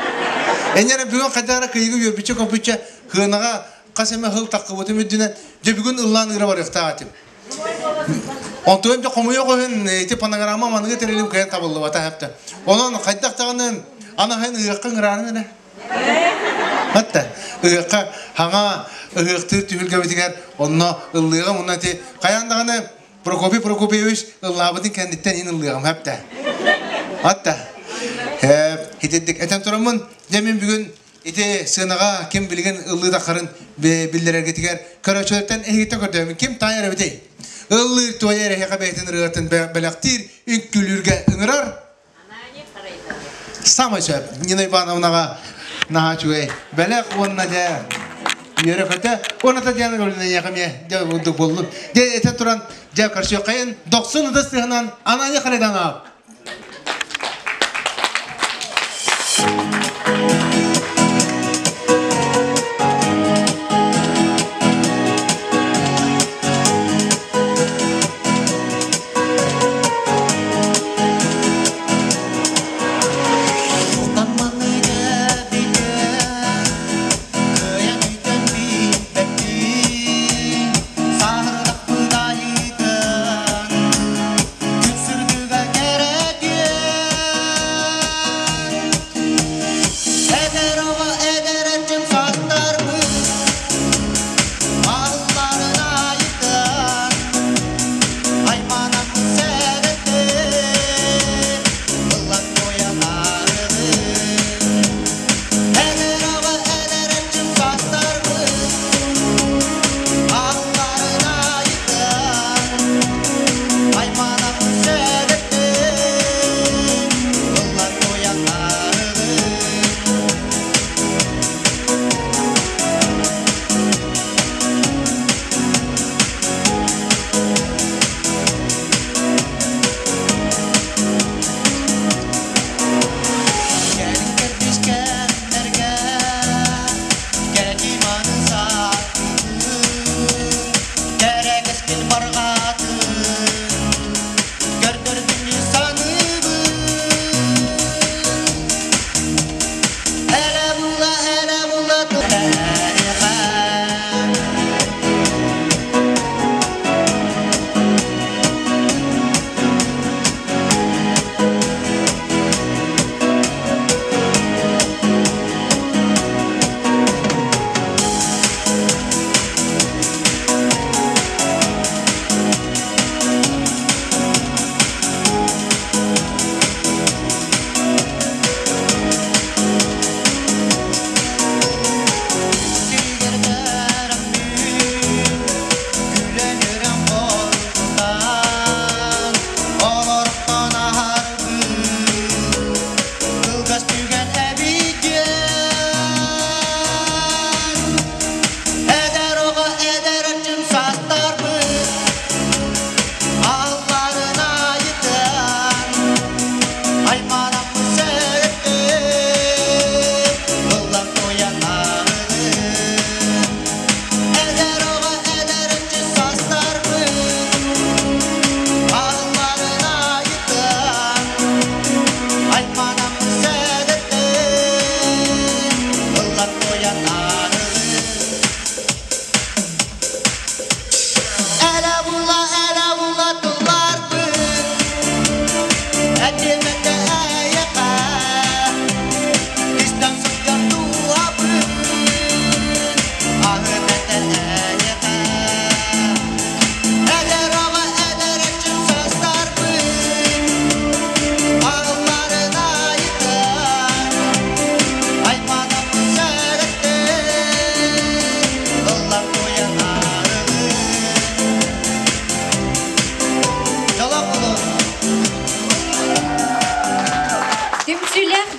Эннere бүгүн хайдара кыйыгы үөрбүччэ көпүччэ хыанаҕа хас эмэ хыл таккыбытым үрдүнэн дьэ бүгүн ыллаан ыыра барыахтаах этим. Онтуем дьэ хомуйа көһүн ити панограмма маныгы тэрилим кыйан табыллыбата хэпте. Онон хайдах даҕаны анаһын ыһыахха ыҥыраарын эрэ. Хатта ыһыахха хаҥа ыһыахтыыр түһүлгэбитигэр онно ыллыаҕым онно ити хайаан даҕаны Прокопий Прокопьевич ыллаабытын кэнниттэн ин ыллыаҕым хэптэ. Хатта хитирдик этэн тураммын дьэ мин бүгүн ити сыанаҕа ким билигин ыллыы таххарын биллэрэргитигэр көрөөччүлэртэн эһигиттэн көрдөһөмүн ким таайар эбитий? Ыллыыр туойар эһиэхэ бэйэтин ырыатын бэлэхтиир үҥкүүлүүргэ ыҥырар Самай сөп. Нина Ивановнаҕа наһаа үчүгэй бэлэх уонна дьэ үөрэ-көтө. Уонна Татьяна Гавриловна эйиэхэ эмиэ дьэ курдук буоллун. Дьэ этэ туран дьэ көрсүөххэйин дохсун ытыс тыаһынан Ананья Харитонов.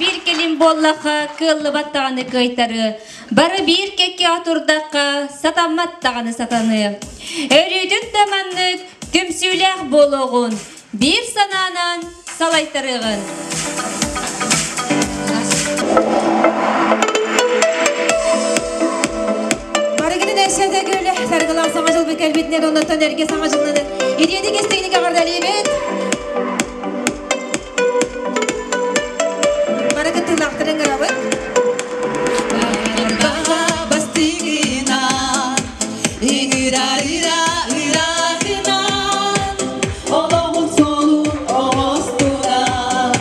биир кэлим буоллахха, кыаллыбат даҕаны кыайтарыы. Бары биир кэккэҕэ турдахха, сатаммат даҕаны сатаныы. Өрүүтүн да маннык түмсүүлээх буолуоҕун, биир санаанан салайтарыаҕын. Барыгытын эсэдэ көлө саргылаах саҥа дьылбы кэлбитинэн оннуттан эргэ саҥа дьылланы итиэтик истиҥник эҕэрдэлиибит. Бары кыттыылаахтарын ыҥырабыт. Бастыгынан, ыҥырарыра ыраахынан, олоҕун суолун оҥостунан,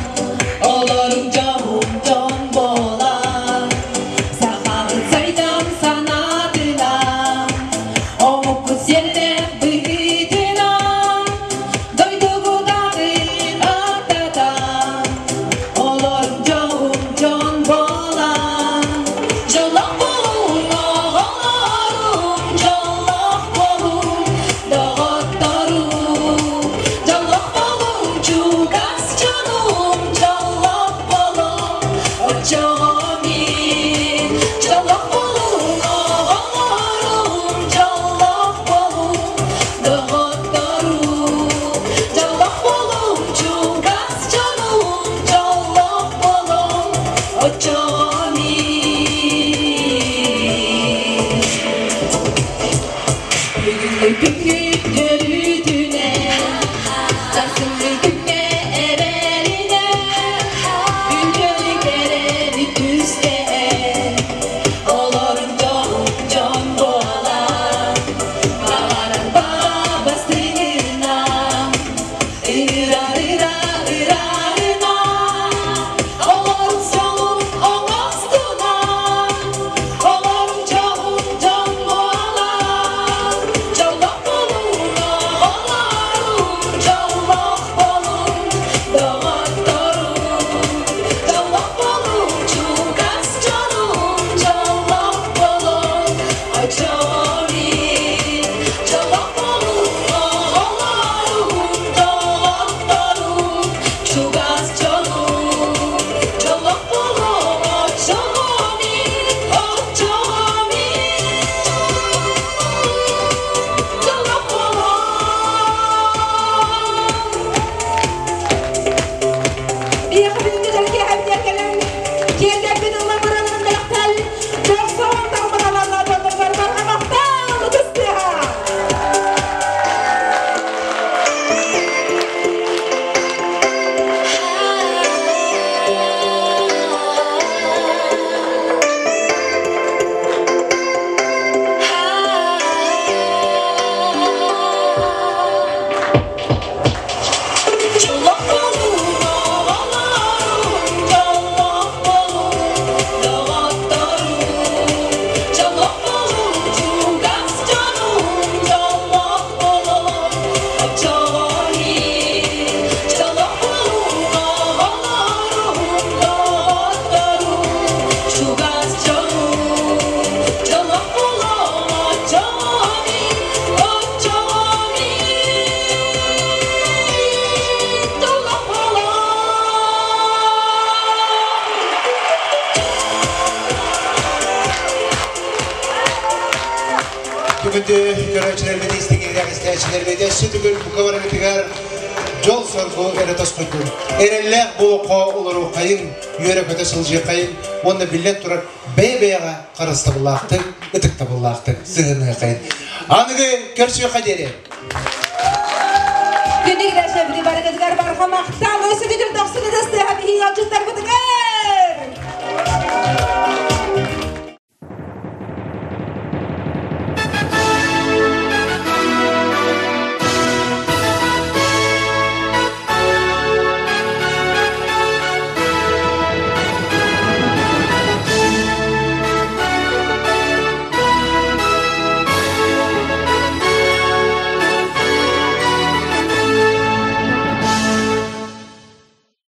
олорун дьоһун дьон буолан, сахабыт сайдам санаатынан, омукпут сиэрдээх быһыытынан, дойдугутаҕын аттатан, олорун дьоһун дьон буолан, дьоллоох буолуҥ, оҕолорум, дьоллоох буолуҥ, доҕотторум, дьоллоох буолуҥ, чугас дьонум, дьоллоох буолуҥ, оччоҕо мин, дьоллоох буолуҥ, оҕолорум, дьоллоох буолуҥ, доҕотторум, дьоллоох буолуҥ, чугас дьонум, дьоллоох буолуҥ, оччоҕо мин. Бүгүҥҥү күҥҥүт үөрүүтүнэн, сарсыҥҥы күҥҥэ эрэлинэн, үтүөнү кэрэни түстээн, олорун дьон дьон буолан, баҕаран бастыҥынан, ыра-ыра ырарынан, олорун солун оҥостунан, олорун дьоһун дьон буолан, дьоллоох буолуҥ, оҕолорум, дьоллоох буолуҥ, доҕотторум, дьоллоох буолуҥ, чугас дьонум, дьоллоох буолуҥ, оччоҕо дьоллоох буолуҥ, оҕолорум, доҕотторум, чугас дьонум, дьоллоох буолуҥ, оччоҕо оччоҕо дьоллоох буолуҥ. Биһиэхэ бүгүҥҥү дьарык эһэбитигэр кэлэн киэргэппит ылла быраларын бэлэхтэл дохсоон тарбаталарла дьонноргор барҕа махтал ытыс тыаһа! Дьоллоох буолуҥ, оҕолорум, дьоллоох буолуҥ, доҕотторум, дьоллоох буолуҥ, чугас дьонум, дьоллоох буолуҥ, оччоҕо дьоллоох буолуҥ, оҕолорум, доҕотторум, чугас дьонум, дьоллоох буолуҥ, оччоҕо оччоҕо дьоллоох буолуҥ. Бүгүндү көрөөччүлэрбит истиҥиирэх истээччилэрбит өссө төгүл бука барыгытыгар дьол-соргу эрэ тосхойдун. Эрэллээх буолуохха олоруоххайыҥ, үөрэ-көтө сылдьыаххайыҥ уонна биллэн турар бэйэ-бэйэҕэ харыстабыллаахтык, ытыктабыллаахтык сыһыаныаххайын. Аныгы көрсүөххэ диэри! Күндү кирэшэбити барыгытыгар барҕа махтал, өссө төгүл дохсун ытыс тыаһа биһиги.